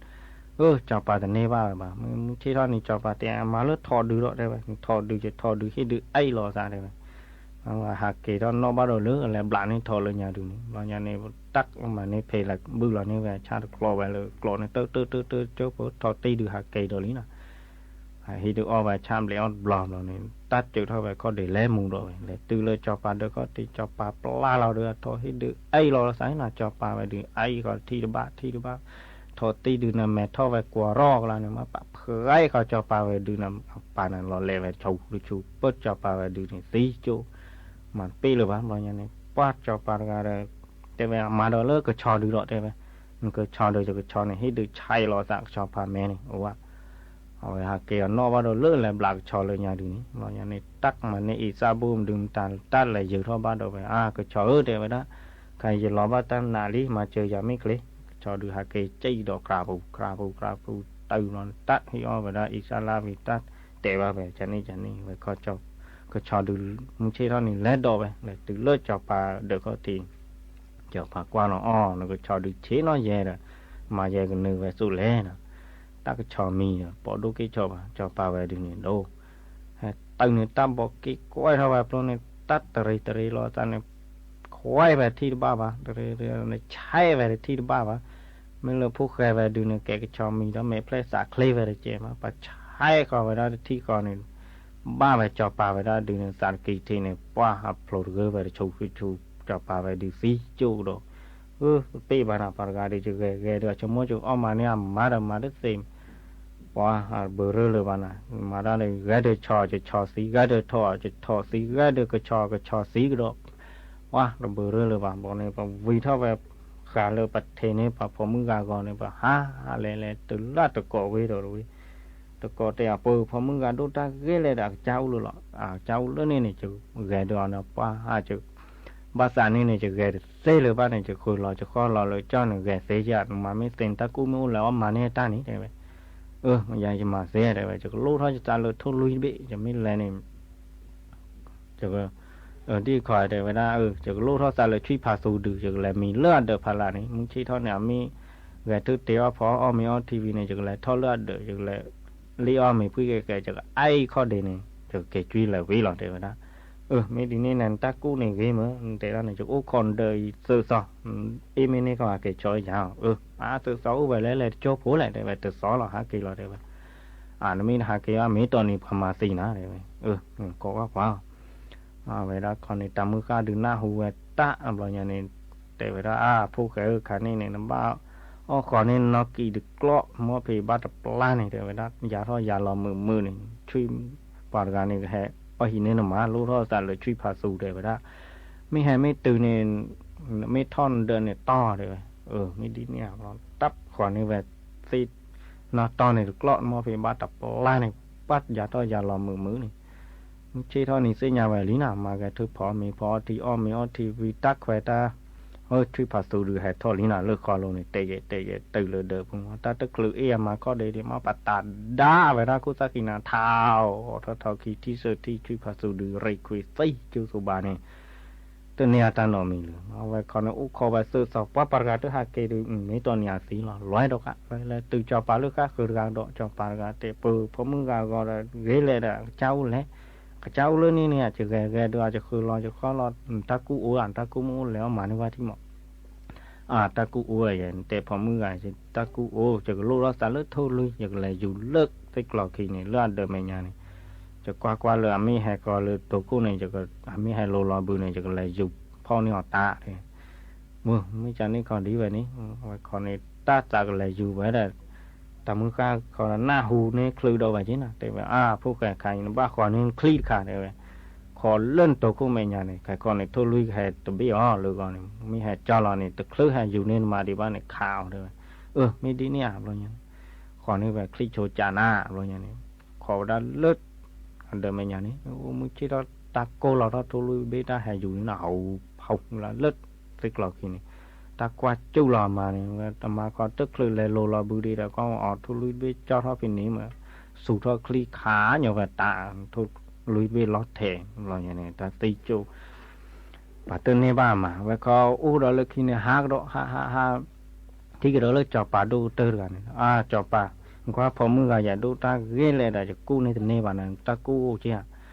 အၢ စီၤပၤတန့ၢ်ဘၣ်ဝဲဘၣ်, မုၢ်ဆ့ၣ်ထီၣ်န့ၣ် စီၤပၤတဲ မၤလၢထိးဒုးဒီးတဲဝဲ, ထိးဒုးယထိးဒုးဟ့ၣ်ဒုးအံၣ်လီၤသးတဲဝဲ, ဟးက့ၤထီၣ်နီၣ်ဘၣ်ဒီးလၢလဲၤဘျးန့ၢ်ထိးလၢညါဒုးန့ၣ် ဘျီညါန့ၣ် တၢ်မၤန့ၢ်ဖဲလဲၤဘုၣ်လီၤန့ၢ်ဝဲဆၣ်တကျိးဝဲလၢကျိးန့ၣ် တၢတၢတၢတၢကၠိဖိထိးတံၢ်ဒုးဟးက့ၤဒီးလံနီၤ ဟံးဒုးအီၣ်ဝဲဆၣ်ဘျဲးအီၣ်တဘျီဘျီန့ၣ် တၢ်စၢးထီၣ်ဝဲခီၣ်ဒ့လဲၤမူဒီးဝဲ လဲၤတုၤလၢစီၤပၤဒၢးခီၣ်ထံး စီၤပၤပျၢ်လီၤဒီးအထိးဟ့ၣ်ဒုးအံၣ်လီၤသးနီၤ စီၤပၤဝဲဒုးအံၣ်ဃီထံၣ်တဘၣ်ထံၣ်တဘၣ် ထိးတံၢ်ဒုးန့ၣ်မဲာ်ထီၣ်ဝဲကွၢ်ရီကလါန့ၣ် မ့ၢ်ပာ်ဖှဲးဃီစီၤပၤဝဲဒုးန့ၣ် အပၢ်န့ၣ်လီၤလဲၤဝဲဆူတဆူ ပၢၢ်စီၤပၤဝဲဒုးန့ၣ်သံကၠိ မၤတပ့ၢ်လၢၤဘၣ်ဘျီညါန့ၣ် ပှၢ်စီၤပၤတဂၤဒီး တဲဝဲအမၤဒီးလၢကဆီဒုးဒီးတဲဝဲ နကဆီဒုးယကဆီန့ၣ် ဟ့ၣ်ဒုးဆဲးလီၤသးကဆီဖါမဲန့ၣ် အိၣ်ဝဲ အဝဲဟးက့ၤအီၤနီၣ်ဘၣ်ဒီးလၢလဲၤဘျးကဆီလၢညါဒုးန့ၣ် ဘျီညါန့ၣ် တၢ်မၤန့ၢ်အံသၣ်ဘူၣ်မဒုးမတၤ တၢ်လဲၤယၢၤထီၣ်ဘၣ်ဒီးဝဲ အါ ကဆီဧၢ တဲဝဲဒၣ် ခဲအံၤယလီၤဘၣ်တၢ်နးလံ မၤစၢၤယၤမ့ၢ်ချ့ ကဆီဒုးဟးက့ၤစံၣ်ဒီး ကြၢးပူၤကြၢးပူၤကြၢးပူၤ တုၤလီၤတၢ်ဟ့ၣ်အီၣ်ဝဲဒၣ်အံသၣ်လၣ်ဝံၤ တၢ်တဲဘၣ်ဝဲ ကန့ၣ်ကန့ၣ်ဝဲ ကဆီဒုး မုၢ်ဆ့ၣ်ထီၣ်န့ၣ် လဲၤဒီးဝဲ လဲၤတုၤလၢစီၤပၤဒၢးခီၣ်ထံး စီၤပၤကွၢ်လီၤအီၤ နကဆီဒုးဆ့ၣ်နီၤယဲဒီး မၤယဲကနုာ်ဝဲသိးလဲၣ်ဒီး တၢ်ကဆီမံၤဒီး ပိာ်ဒိၣ်က့ၤဆီဘၣ် စီၤပၤဝဲဒုးန့ၣ်ဒိး ဟဲတုၤန့ၣ် တၢ်ဘီးက့ၤကွဲထီၣ်ဝဲဖျိန့ၣ် တၢ်တရံးတရံးလီၤသးန့ၣ် ခွဲးဝဲထံၣ်တဘၣ်ဘၣ် တရံးတရံးန့ၣ် ဆဲးဝဲတထံၣ်တဘၣ်ဘၣ် မ့ၢ်လၢဖိၣ်ဃဲဝဲဒုန့ၣ် ကဲကဆီမံၤဒီး မဲာ်ဖျဲၣ်သးချ့ဝဲတကဲးမး, ပှၤဆဲးဃီၤဝဲဒၣ်တထံၣ်ဃီန့ၣ်, ဘၣ်ဝဲစီၤပၤဝဲဒၣ်ဒုန့ၣ် သးတကံၤထံးန့ၣ် ပှၢ်အဖျိးတဂၢၢ်ဝဲတဆူဃုဆူ, စီၤပၤဝဲဒုသံကၠိၣ်ကဒီး, အၢ တပ့ၣ်ဘၣ်နၤ ပှၤတဂၤဒုး ယဂဲၤဂဲၤဒီး ဆိကမိၣ်ဆိကအီၣ်မၤန့ၢ်အမါဒီး မၤတသ့ ပှၤတဘၢရၢလၢၤဘၣ်နၤ, မၤတၢ်ဒီး ဂဲၤဒီးဆီၣ်ကဆီၣ်သံ, ဂဲၤဒီးထိၣ်ကဆီၣ်ကဆီၣ်သံကဒီး, ပှၤတဘၢရၢလၢၤဘၣ်. ဘျီန့ၣ် ပဝံၤထီၣ်ဝဲ ဃာ်လၢပထံးန့ၣ်ပှၤဖိမုၣ်ဂၤဂီၤန့ၣ် ပဟးလဲၤလဲၤတုၤလၢတကိးဝ့ၢ်ဒီးတဝ့ၢ်, တကိးတဲအပှၤဖိမုၣ်ဂၤဒိၣ်တၢ်ဂ့ၤလဲၣ်ဒီး အကစၢ်အိၣ်လၢလီၤ, အကစၢ်အိၣ်လၢန့ၣ်န့ၣ် ယဂဲၤဒီးအီၤန့ၣ် ပှၤဟးက ဘၣ်သးန့ၣ်န့ၣ် ယဂဲၤတသ့လၢၤဘၣ်န့ၣ် ယဃုာ်လီၤယဃီလီၤလၢကၠီန့ၣ် ဂဲၤသ့ယၤ နမၤမ့ၢ်သ့န့ၣ် တၢ်ကူၣ်မ့ၢ်အိၣ်လဲၤအီၣ်မၤန့ၢ်တၢ်န့ၣ် တဲဝဲ. အၢ ယၤယမၤသ့ တဲဝဲ, ယကလိၣ်ထီၣ်ယသးလၢထိၣ်လွံၢ်တဘ့ၣ် ယမ့ၢ်လဲၤန့ၣ် ယက ဒ်ခီတဲဝဲဒၣ် ယကလိၣ်ထီၣ်သးလၢဆွံၣ်ဖးသူဒုး ယကလဲၤမံၤလၢအဒၢးဖးလၢ်န့ၣ် မုၢ်ဆ့ၣ်ထီၣ်န့ၣ် အမ့ၢ်ဂဲၤထၢၣ်တ့အီၣ်ဖီအီၣ်မ့ၤအီထံဝံၤန့ၣ် ယကလဲၤထီၣ်လၢအဒၢး ယကလဲၤလ့အီၣ်မ့ၤဖှံကဲကဲ ယကအါအံၤခီၣ်ဒ့န့ၣ် ယကက့ၤကွံလၢၤဝံၤလီၤ တဲဝဲဒၣ်. အၢ မ့ၢ်ဒ်န့ၣ်နၤ နတၢ်ကူၣ်န့ၣ်ဂ့ၤမ့ၢ် နတဲဒၣ်န့ၣ် ယအိၣ်ခိးနဒၢးအံၤသၢသီ အ့ၣ်မ့ၢ်န့ၢ်ကီၢ်ဟးက့ၤဆီယၤအီၤ အၢ အသၢသီအိၣ်ဝဲလဲၣ် လဲၤတကၠိဖိလဲၣ် တဲဝဲ တသီလီၤ ဟးက့ၤလီၤ တဲဝဲ. နမ့ၢ်တဟးက့ၤဘၣ် မ့ၢ်တီၢ်န့ၣ် ပှၤမၤသံနၤ တဲဝဲ. အၢ ကိးဘၣ်ပှၤ ဝဲဒၣ်ခီန့ၣ် တၢ်မုၢ်ဃၢ်ဒုးနၢ်ဟူဝဲတၢ်ဘျီညါန့ၣ် တဲဝဲဒၣ် အါ ဖိၣ်ဃဲဧၢ ခါန့ၣ်န့ၣ် နဘၣ်အီၣ်ဃီၤန့ၢ်နီၢ်ကံၤတကျီၢ် မီၢ်ဖံးဘၣ်တပျၢ်န့ၣ် တဲဝဲဒၣ် ယၤထီၣ်ယၤလီၤမုာ်မုာ်န့ၣ် ဆွံၣ်ပှၤတဂၤန့ၣ် ကဟဲအီၣ်ဟံးန့ၢ်နမါ လိၣ်ထီၣ်သးလၢဆွံၣ်ဖးသူ တဲဝဲဒၣ်. မ့ၢ်ဟဲမ့ၢ်တုၤန့ၣ် မ့ၢ်ထီၣ်နဒၢးန့ၣ်တီၢ် တဲဝဲ. အၢ မ့ၢ်ဒ်န့ၣ် တၢ်ဃီၤန့ၢ်ဝဲသ့ၣ် နီၢ်တီၢ်န့ၣ်တကျီၢ် မီၢ်ဖံးဘၣ်တပျၢ်န့ၣ် ပှၤယၤထီၣ်ယၤလီၤမုာ်မုာ်န့ၣ် မုၢ်ဆ့ၣ်ထီၣ်န့ၣ်သ့ၣ်ညါဝဲလံနၤ မၤဂဲၤထၢၣ်ဖီမ့ၤဖီအီထံအီၣ်မ့ၤအီထံဝံၤ တၢ်ခွဲးတၢ် အၢ ဆွံၣ်ဖးသူဒုးဟဲထီၣ်လံနၤ လၢဃီလိၤန့ၣ် တဲယဲတဲယဲတုၤလၢဒၢးပူၤ တၢ်တချုးအ့ၣ်အမၤခီၣ်ဒ့ဒ့ မ့ၢ်ပတးဒါဝဲဒၣ်ခိၣ်သၣ်ခံနၤ ထးအီၤထီၣ်ထီၣ်ခံထံၣ်သၢထံၣ် ဆွံၣ်ဖးသူဒုး ရံးခွံသံကၠိသိးဘၣ်န့ၣ် တန့ၢ်အတၢ်နီတမံၤလၢၤ. အဝဲခီန့ၣ်အိၣ်ခိးဝဲသၢသီ ပှၤပှၤတဂၤတဟးက့ၤဒုး မ့ၢ်တီၢ်န့ၢ်အသံလီၤ လဲၤဒီးကလဲၤတုၤစီၤပၤလၢဃၣ်ဃုာ်တဂၤဒီး စီၤပၤတဂၤတဲ ပှၤဖိမုၣ်ဂၤဂီၤဒီး ဂ့ၤလဲၣ်ဒီး အကစၢ်အိၣ်လဲၣ် အကစၢ်အိၣ်လၢန့ၣ်န့ၣ် ယဂဲၤဂဲၤဒီး ယဃုာ်လီၤယဃီလီၤ တၢ်ကူၣ်အိၣ်ဧါ တၢ်ကူၣ်မ့ၢ်အိၣ်လဲၤအီၣ်မၤန့ၢ်ဝဲထံၣ်မး အါ တၢ်ကူၣ်အိၣ်ဝဲယဲ နတဲဖိမုၣ်ဂၤ တၢ်ကူၣ်အိၣ် ယကလိၣ်ထီၣ်သးလၢထိၣ်လွံၢ် ယကလဲၤယူၤလၢသ့ၣ်ကျီၤခံန့ၣ် လၢအဒၢးမဲာ်ညါန့ၣ် ယကွၢ်ကွၢ်လၢအမ့ၢ်ဟဲကီၤလၢတိၤခိၣ်န့ၣ် အမ့ၢ်ဟဲလိၤလီၤဘုန့ၣ် ယကလဲၤယူၤဖီၣ်န့ၢ်အီၤတၢ် မ့ၢ်ကန့ၣ်ခီဒ်ဝဲန့ၣ် ဝဲခီန့ၣ် တၢ်သးကလဲၤယူၤဝဲဒီး တၢ်မုၢ်ဃၢ်ခီနၢ်ဟူန့ၢ်ချုးဒီးဝဲက့ၤနၤ တဲဝဲ အါ ဖိၣ်ဃဲခါအံၤ နဘၣ်ဃီန့ၢ်နချံတခါ တဲဝဲ ခီလၢနတိၤခိၣ်မဲာ်ညါန့ၣ် ခဲခီန့ၣ် ထိၣ်လွံၢ်ကဟဲတဘ့ၣ်အီၤလၢဂီၢ်န့ၣ် မ့ၢ်ဟဲကၠီလီၤန့ၣ် တချုးဟဲယူၤန့ၢ်နမၤဒံးဘၣ်န့ၣ် ခးအီၤ တဲဝဲ. အၢ မ့ၢ်ဒ်န့ၣ်ဧါ ဘျီညါန့ၣ် ဃီန့ၢ်ဝဲချံဆိကးနၤ ဘျီညါန့ၣ် ခီဝဲဒၣ်လၢ အဒၢးမဲာ်ညါန့ၣ် အိၣ်မုၢ်ဆ့ၣ်ထီၣ်တၢ်ကိၢ်လီၤထီၣ်ထိၣ်လွံၢ်ဘ့ၣ်တၢ်ဟဲယူၤန့ၣ် ဟူးဟူးလၢသ့ၣ်ကျီၤခံန့ၣ် တၢ်ကွၢ်စူၣ်လီၤအမါန့ၣ် ဝဲတမါခီတချုးလဲၤလိၤလီၤဘုဒံးဒီး ကီၢ်အီၤထိၣ်လွံၢ်ဘ့ၣ်ကၠီထီၣ်ဖဲန့ၣ်မး စူၤထီၣ်ချံခးညီဝဲတၢ် ထိၣ်လွံၢ်ဘ့ၣ်လီၤထဲး ဘျီညါန့ၣ် တၢ်သံကၠိ ပှၤတန့ၢ်ဘၣ်အမါ ဝဲခီအိၣ်ဒီးလၢခံန့ၣ် ဟးကဒီး ဟး ဟး ဟး ထံၣ်ကဒီးလၢစီၤပၤဒိၣ်ကတၢၢ်တဂၤန့ၣ် အါ စီၤပၤ နကွၢ်ဖိမုၣ်ဂၤယဲဒိၣ်တၢ်ဂ့ၤလဲၣ်ဒီး ယကူၣ်န့ၢ်တန့ၢ်ဘၣ်နၤ တၢ်ကူၣ်အိၣ်က့ဧါ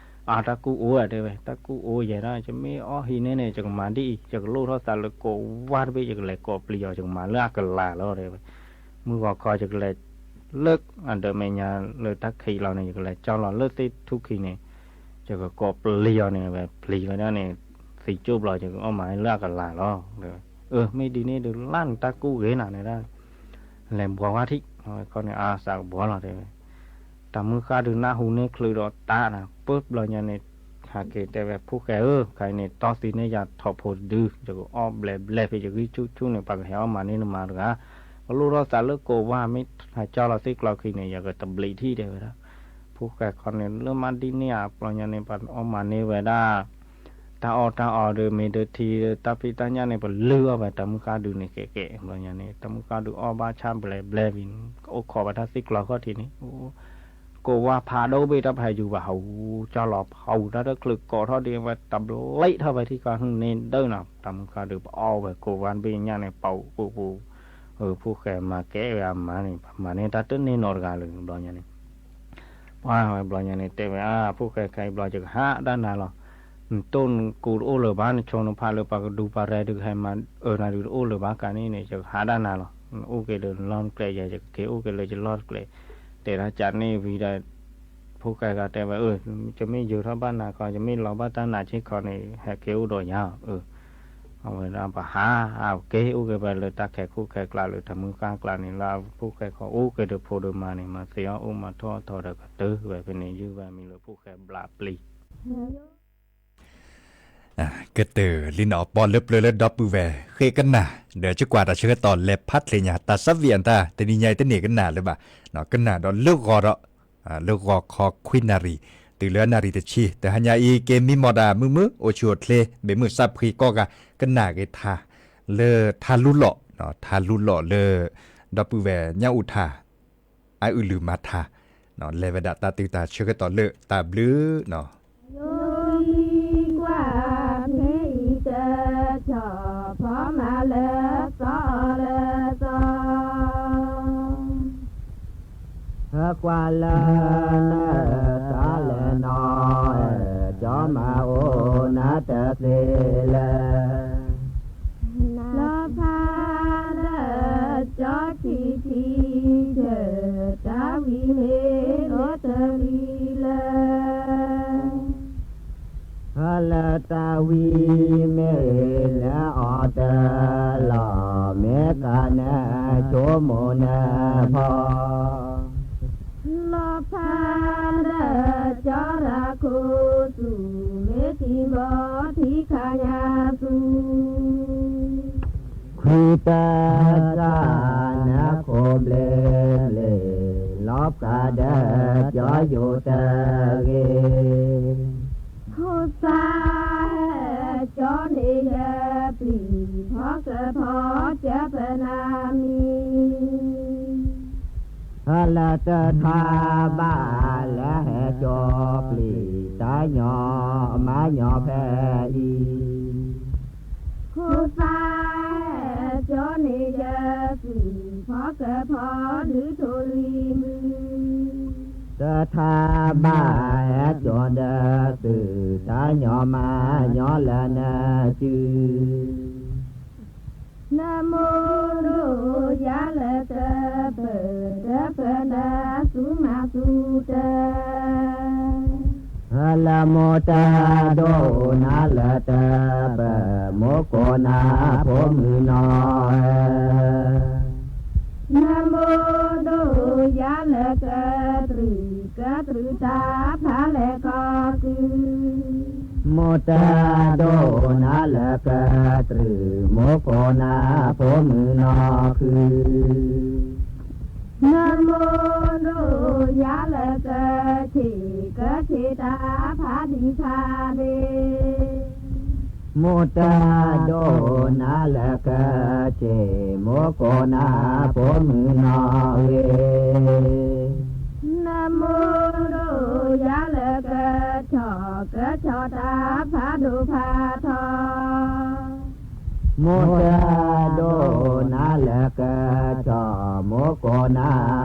အါ တၢ်ကူၣ်အိၣ်ဧါ တဲဝဲ တၢ်ကူၣ်အိၣ်ယဲဒၣ် ယမ့ၢ်အီၣ်ဟံးန့ၢ်န့ၣ် ယကမၤဒ်အံၤ ယကလိၣ်ထီၣ်သးလၢကိးဝါတဘ့ၣ် ယကလဲၤကိးပျံၤအီၤ ယကမၤလၢအကလၤလီၤ တဲဝဲ မုၢ်ဂီၤခီယကလဲၤ လၢအဒၢးမဲာ်ညါလၢတၢ်ခံးလီၤန့ၣ် ယကလဲၤကၠီလီၤလၢသ့ၣ်ထူၣ်ခံန့ၣ် ယကကိးပျံၤအီၤန့ၣ် ဝဲပျံၤဝဲဒၣ်န့ၣ် သံကၠိၣ်ဘျီ ယကအီၣ်မၤလၢအကလၤလီၤ တဲဝဲ. အၢ မ့ၢ်ဒ်န့ၣ်ဒုး လၢနတၢ်ကူၣ်ဂ့ၤနၤန့ၣ်ဒၣ် လဲၤဘှီဝါထံၣ် ဝဲခီန့ၣ် အါ သးကဘှီလီၤ တဲဝဲ တၢ်မုၢ်ဃၢ်ဒုးနၢ်ဟူန့ၢ်ချုးဒီးတၢ်နၤ ပၢၢ်ဘျီညါန့ၣ် ဟးက့ၤတဲဝဲ ဖိၣ်ဃဲဧၢ ခါအံၤန့ၣ် တီသံန့ၢ်ယၤထိးဖိတဒု ယကအီၣ်ဘျဲးဘျဲးဖဲယဂံၢ်ဆူၣ်ဆူၣ်န့ၣ် ပှၤကဟဲအီၣ်မၤန့ၢ်နမါတဂၤ ပလိၣ်ထီၣ်သးလၢကိးဝါ မ့ၢ်ဟဲကၠီလီၤသ့ၣ်ကျီၤခံန့ၣ် ယကတဘျံးထံၣ် တဲဝဲဒၣ်. ဖိၣ်ဃဲခီန့ၣ် လၢမ့ၢ်ဒ်န့ၣ်ဧါ ဘျီညါန့ၣ် ပှၤအီၣ်မၤန့ၢ်ဝဲဒၣ် တၢ်အီၣ်တၢ်အီဒီး မ့ၢ်ဒၢထံ တၢ်ဖံးတၢ်ညၣ်န့ၣ် ပလုၢ်အီၣ်ဝဲတၢ်မုၢ်ဃၢ်ဒုးန့ၣ် ကဲကဲ ဘျီညါန့ၣ် တၢ်မုၢ်ဃၢ်ဒုးအီၣ်ဘၣ်ဆၣ်ဘျဲးဘျဲးဝံၤ အိၣ်ခိးဝဲတၢ်သ့ၣ်ကျီၤခီၣ်ထံးန့ၣ် ကိးဝါဖးဒိၣ်ဘ့ၣ်တၢ်ဖးယူၤဘၣ် ဟူကၠီလီၤဖးဝံၤ တၢ်တချုးကိးထီၣ်ဒံးဝဲ တဘျံးထီၣ်ဝဲထံၣ်ကီၢ်န့ၣ်ဒၢးနီၤ တၢ်မုၢ်ဃၢ်ဒုးပအီၣ်ဝဲကိးဝါတဘ့ၣ်ညၣ်န့ၣ် ပာ်ပူၤပူၤ ဖိၣ်ဃဲမၤကဲဝဲအမါန့ၣ် ပမၤန့ၢ်တၢ်တန့ၢ်နီတဂၤလၢၤ ဘျီညါန့ၣ် ပှၤဝဲဘျီညါန့ၣ် တဲဝဲ အါ ဖိၣ်ဃဲခဲအံၤဘျီ ယကဟးဒၣ်နၤလီၤ. နတိၢ်နကူတအိၣ်လၢၤဘၣ် နဆိနဖးလၢပှၤကဒူပှၤရဲၣ်ဒုးကဟဲမၤအၢနၤဒုးတအိၣ်လၢၤဘၣ် ကါန့ၣ်န့ၣ် ယကဟးဒၣ်နၤလီၤ. အိၣ်က့ၤလၢလီၢ်တကျဲ ယကက့ၤအိၣ်က့ၤလၢယလီၢ်တကျဲ, တဲဒၣ်ကန့ၣ်ဝံၤဒီး ဖိၣ်ဃဲဂၤတဲဝဲ အၢ ယမ့ၢ်ယိၤထီၣ်ဘၣ်နၤခီ ယမ့ၢ်လီၤဘၣ်တၢ်နးဆ့ခီန့ၣ် ဟဲက့ၤအိၣ်ဒီးယၤ, အဝဲဒၣ်ပဟး က့ၤအိၣ်က့ၤဝဲလၢတၢ်ခဲခိၣ်ခဲကျါလၢတၢ်မုၢ်ဃၣ်ကျါန့ၣ် လၢဖိၣ်ဃဲခီအိၣ်က့ၤဒီးဖိဒီးမါန့ၣ် မၤသ့အီၣ်အိၣ်မၤထီၣ်အထီဒီးကတၢၢ်ဝဲဖဲန့ၣ် ယုၢ်ဝဲမံၤလၢဖိၣ်ဃဲဘျးပျံၤ ကတၢၢ်လံနီၤ ပီလၢပျၢၤလၢဒီပုၢ်ဝဲၢ်ဃ့ကနၣ် ဒီးကကွၢ်တၢ်ဆၢကတီၢ်လဲၤဖးတ့ၢ်ညါ တၢ်ဆၢဝံၣ်အတၢ် တနံၤညါအံၤတန့ၢ်ကနၣ်လၢၤဘၣ်, ကနၣ်ဒီးလၢဂီၤဒီး လၢဂီၤခီခွံနၣ်ရံၣ် တုၤလၢနၣ်ရံၣ်တဆံ တဟါညါအံၤ က့ၤမံမီၢ်တၢ်မုာ်မုာ် အိၣ်ဆူၣ်အိၣ်ချ့ ဘၣ်မုၢ်ဆါဖှံကိးဂၤ ကနၣ်က့ၤထါ လၢထါလူလီၢ်, ထါလူလီၢ်လၢ ဒီပုၢ်ဝဲၢ်ညၣ်အူထါ အအုၣ်လုၢ်မၤထါ လဲၤဝဲဒၣ်တၢ်တုၤတၢ်ဆၢကတီၢ်လၢတၢ်ဘျုးနီၤ ယိၤအံၤကွၢ်ဖဲအံၤတထီၣ် ဖီမၤလၢစီလၢစီ, ဟဲကွၢ်လၢနတၢ်လဲၤနီၤ, ကၠီမၤအိၣ်နၤတသ့လၢၤ လီၤဖးလၢကၠီထံထံတၢ် တၢ်ဝံၤမ့ၢ်လၢတရံးလၢ လၢတၢ်ဝံၤမ့ၢ်လၢအီၤတလီၢ် မ့ၢ်ကနၢဆိကမိၣ်နၢဖီ လီၤဖးလၢကၠီရၤခိၣ်ဆူၣ် မ့ၢ်ထံဘီထံခါညါဆူ ခွံတၢ်တၢ်နၢခိၣ်ဘျ့ဘျ့ လီၤဖးဒီးကၠီယိၤတဂ့ၤ ခိၣ်သၣ်ဟဲကၠီန့ၣ်ယပျံၤ ဖီကဖီကၢပနၢ်မံၤ လၢတထါဘၣ်လၢဟဲကၠီပျံၤ တၢ်ညီမါညီဖဲအံၤ ခိၣ်သၣ်ဟဲကၠီန့ၣ်ယသွံၣ် ဖီကဖီဒုးထိၣ်လွံၢ်မုၢ် တထါဘၣ်ဟဲကၠီဒီးသုး တၢ်ညီမါညီလၢနစု နမိၢ်ဒိၣ်ယၤလၢကပၢၤ တပၢၤနၤဆူမၤဆူတၢၢ် လၢမိၢ်တၢ်ဒိၣ်နၤလၢတပၢၤ မိၢ်ကိးနၤဖိမုၣ်နီၤ နမိၢ်ဒိၣ်ယၤလၢကတြူၢ် ကတြူၢ်တၢ်ဖးလဲၢ်ခီကုၢ် မိၢ်တၢ်ဒိၣ်နၤလၢကတြူၢ် မိၢ်ကိးနၤဖိမုၣ်နီၢ်ခု နမိၢ်ဒိၣ်ယၤလၢကဆံး ကဆံးတၢ်ဖးဒံးဖးဒ့ မိၢ်တၢ်ဒိၣ်နၤလၢကဆံး မိၢ်ကိးနၤဖိမုၣ်နီၢ်ဂ့ၤ နမိၢ်ဒိၣ်ယၤလၢကဆီၣ် ကဆီၣ်တၢ်ဖးဒိၣ်ဖးထီ မိၢ်တၢ်ဒိၣ်နၤလၢကဆီၣ် မိၢ်ကိးနၤဖိမုၣ်နီၢ်ဘျီ တၢ်တံကျံးစ့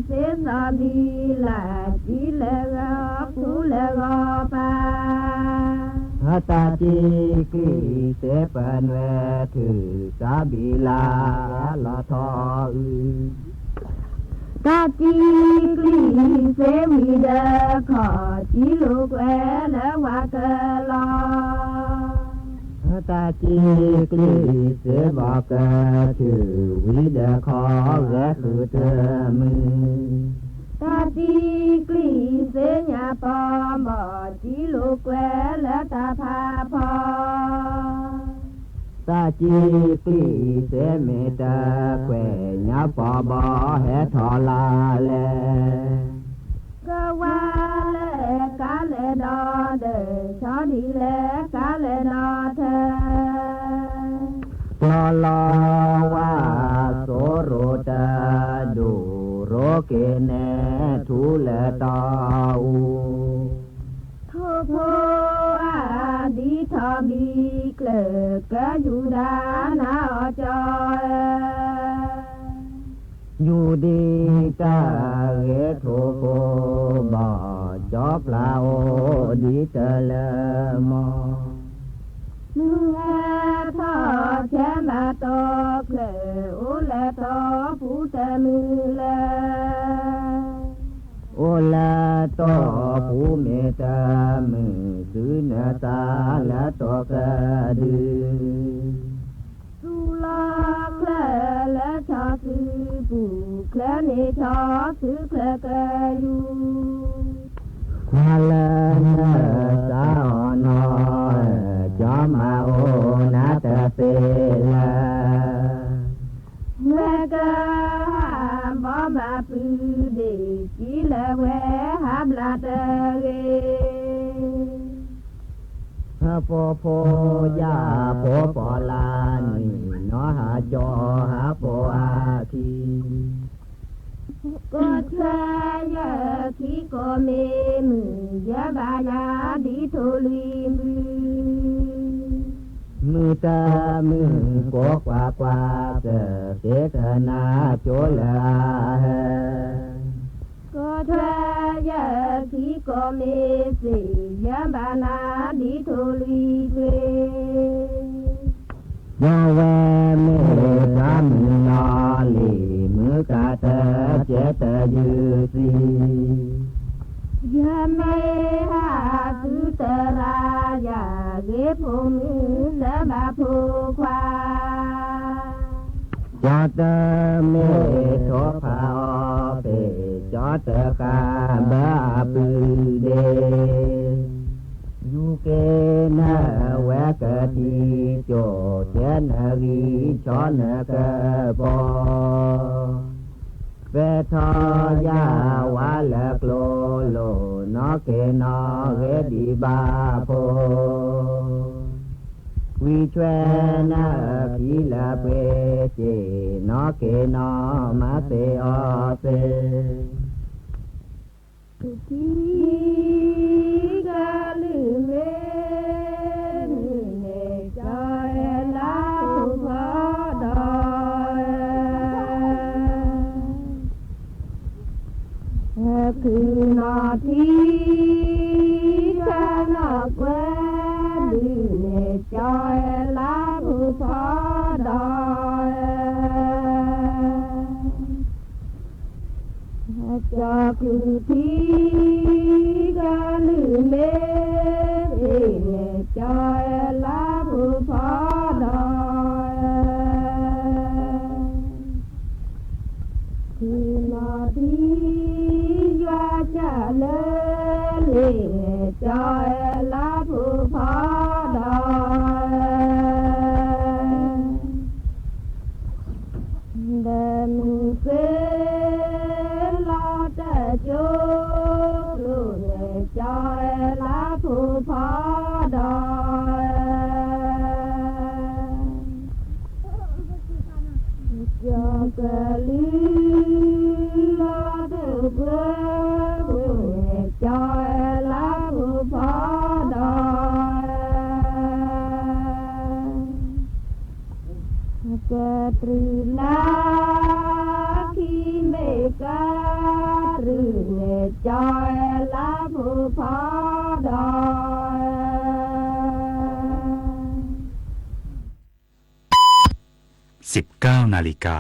စီဘံလၢ် တံလၢဂီၤဖူလၢဂီၤပၤ တၢ်တံကျံးစ့ပနွဲၢ်ထုး စီဘံလၢ် လီၤထီအု တၢ်တံကျံးစ့ဝံၤဒီးခီၣ် တံလိာ်ကွဲလၢဝၤကလီ တၢ်တံကျံးစ့ဘီကထုး ဝံၤဒီးခီၣ်ဂဲၤဃုာ်တမုာ် တၢ်တံကျံးစ့ညါပီမီၢ် တံလိာ်ကွဲလၢတၢ်ဖးဖီ တၢ်တံကျံးစ့မ့ၢ်တကွဲၢ် ညါပီဘီဟဲထီၣ်လၢ်လဲၣ် ကဝါလဲၣ်ကါလဲၣ်ဒီးဒီး ဆီဒံးလဲၣ်ကါလဲၣ်ဒီးထၢ ကျီလီၤဝါစိရိၤတဒူၣ် ရိက့ၤနဲၣ်ထူလၢတီၤ ထိၣ်ဖိအဒံးထီၣ်ဘံကျၢၢ် ကယူဒၤနၤအီၤကၠီ ယူဒံတၢ်ဂ့ၤထိၣ်ဖိဘီၣ် ကၠီပျၢ်အိၣ်ဒံးတလၢမီၢ် မုၢ်ဂၤထီၣ်ဆဲးမၤတီၢ်ချၢၣ် အိၣ်လၢတီၢ်ပူၤတမုာ်လၢၤ အိၣ်လၢတီၢ်ပူၤမ့ၢ်တမုာ် သုနသးလၢတီၢ်ကဒု သူၣ်လီၤချၢၣ်လၢဆီသူပူၤ ချၢၣ်န့ၣ်ဆီသူချၢၣ်ကယူၤ ကွၢ်လၢနသးအီၤနီၤ ကၠီမၤအိၣ်နၤတသ့လၢ ဝဲကဟးဘီမၤပုၢ်ဒ့ၣ် ကံလၢဝဲဟးဘျါတဂ့ၤ ဟးပိာ်ဖိယၢ်ဖိပီၣ်လၢနံၤ နီၢ်ဟးကၠီဟးပိာ်အခံ ကီၢ်ထွဲယဲၢ်ခံကီၢ်မ့ၢ်မုာ် ယဲၢ်ဘၣ်ယၤဒ်ထိၣ်လွံၢ်မုၢ် မုာ်တမုာ်ကိးကွၢ်ကွၢ် ကသ့ကနၤကၠိလၢအဟဲ ကီၢ်ထွဲယဲၢ်ခံကီၢ်မ့ၢ်သ့ၣ် ယဲၢ်ဘၣ်နၤဒ်ထိၣ်လွံၢ်ထွံၣ် ယဝဲမ့ၢ်တၢ်မုၢ်လီၤလံၤ မုၢ်ကတၢၢ်ကဲတယုၢ်သံ ယမ့ၢ်ဟးသုတရၣ်ယၤ ဂ့ၤဖိမုၣ်လၢဘၣ်ဖိခွါ ကၠီတမ့ၢ်ထိၣ်ဖးအီၤဖဲ ကၠီတဃၣ်ဘၢအပုၢ်ဒ့ၣ် ယူၤက့ၤနဝဲကသံၣ်ကၠိၣ် ကဲနဂံၢ်ဆီနကပီၤ ပဲထီၣ်ယၤဝါလၢကျိလိၤ နီၢ်က့ၤနီၢ်ဂ့ၤဒံးဘၣ်ဖိ ဝံၤဆွဲနခံလၢပှ့ၤစ့ၢ် နီၢ်က့ၤနီၢ်မၤသ့အီၤသ့ ထံကလုၢ်မ့ၢ်န့ၣ် ကၠီလါဖိဖီဒီး ခုနီၢ်ထံကနီၢ်ကွဲဒုးန့ၣ် ကၠီလါဖိဖီဒီး ကၠီကုထံ ကလုၢ်မ့ၢ်န့ၣ် ကၠီလါဖိဖီဒီး ခုနီၢ်ထံ ယွၤကၢ်လၢလ့ၣ်န့ၣ် ကၠီလါဖိဖီဒီး ဒီးမုၢ်ဃ့လီၤတၢ်ကၠိ ကျိန့ၣ် ကၠီလါဖိဖီဒီး ကၠီကလုၢ်လီၤတၢ်ကၠိ ကျိန့ၣ် ကၠီလါဖိဖီဒီး ကတြူၢ်လၢခံမ့ၢ်ကတြူၢ်န့ၣ် ကၠီလါဖိဖီဒီး สิบเก้านาฬิกา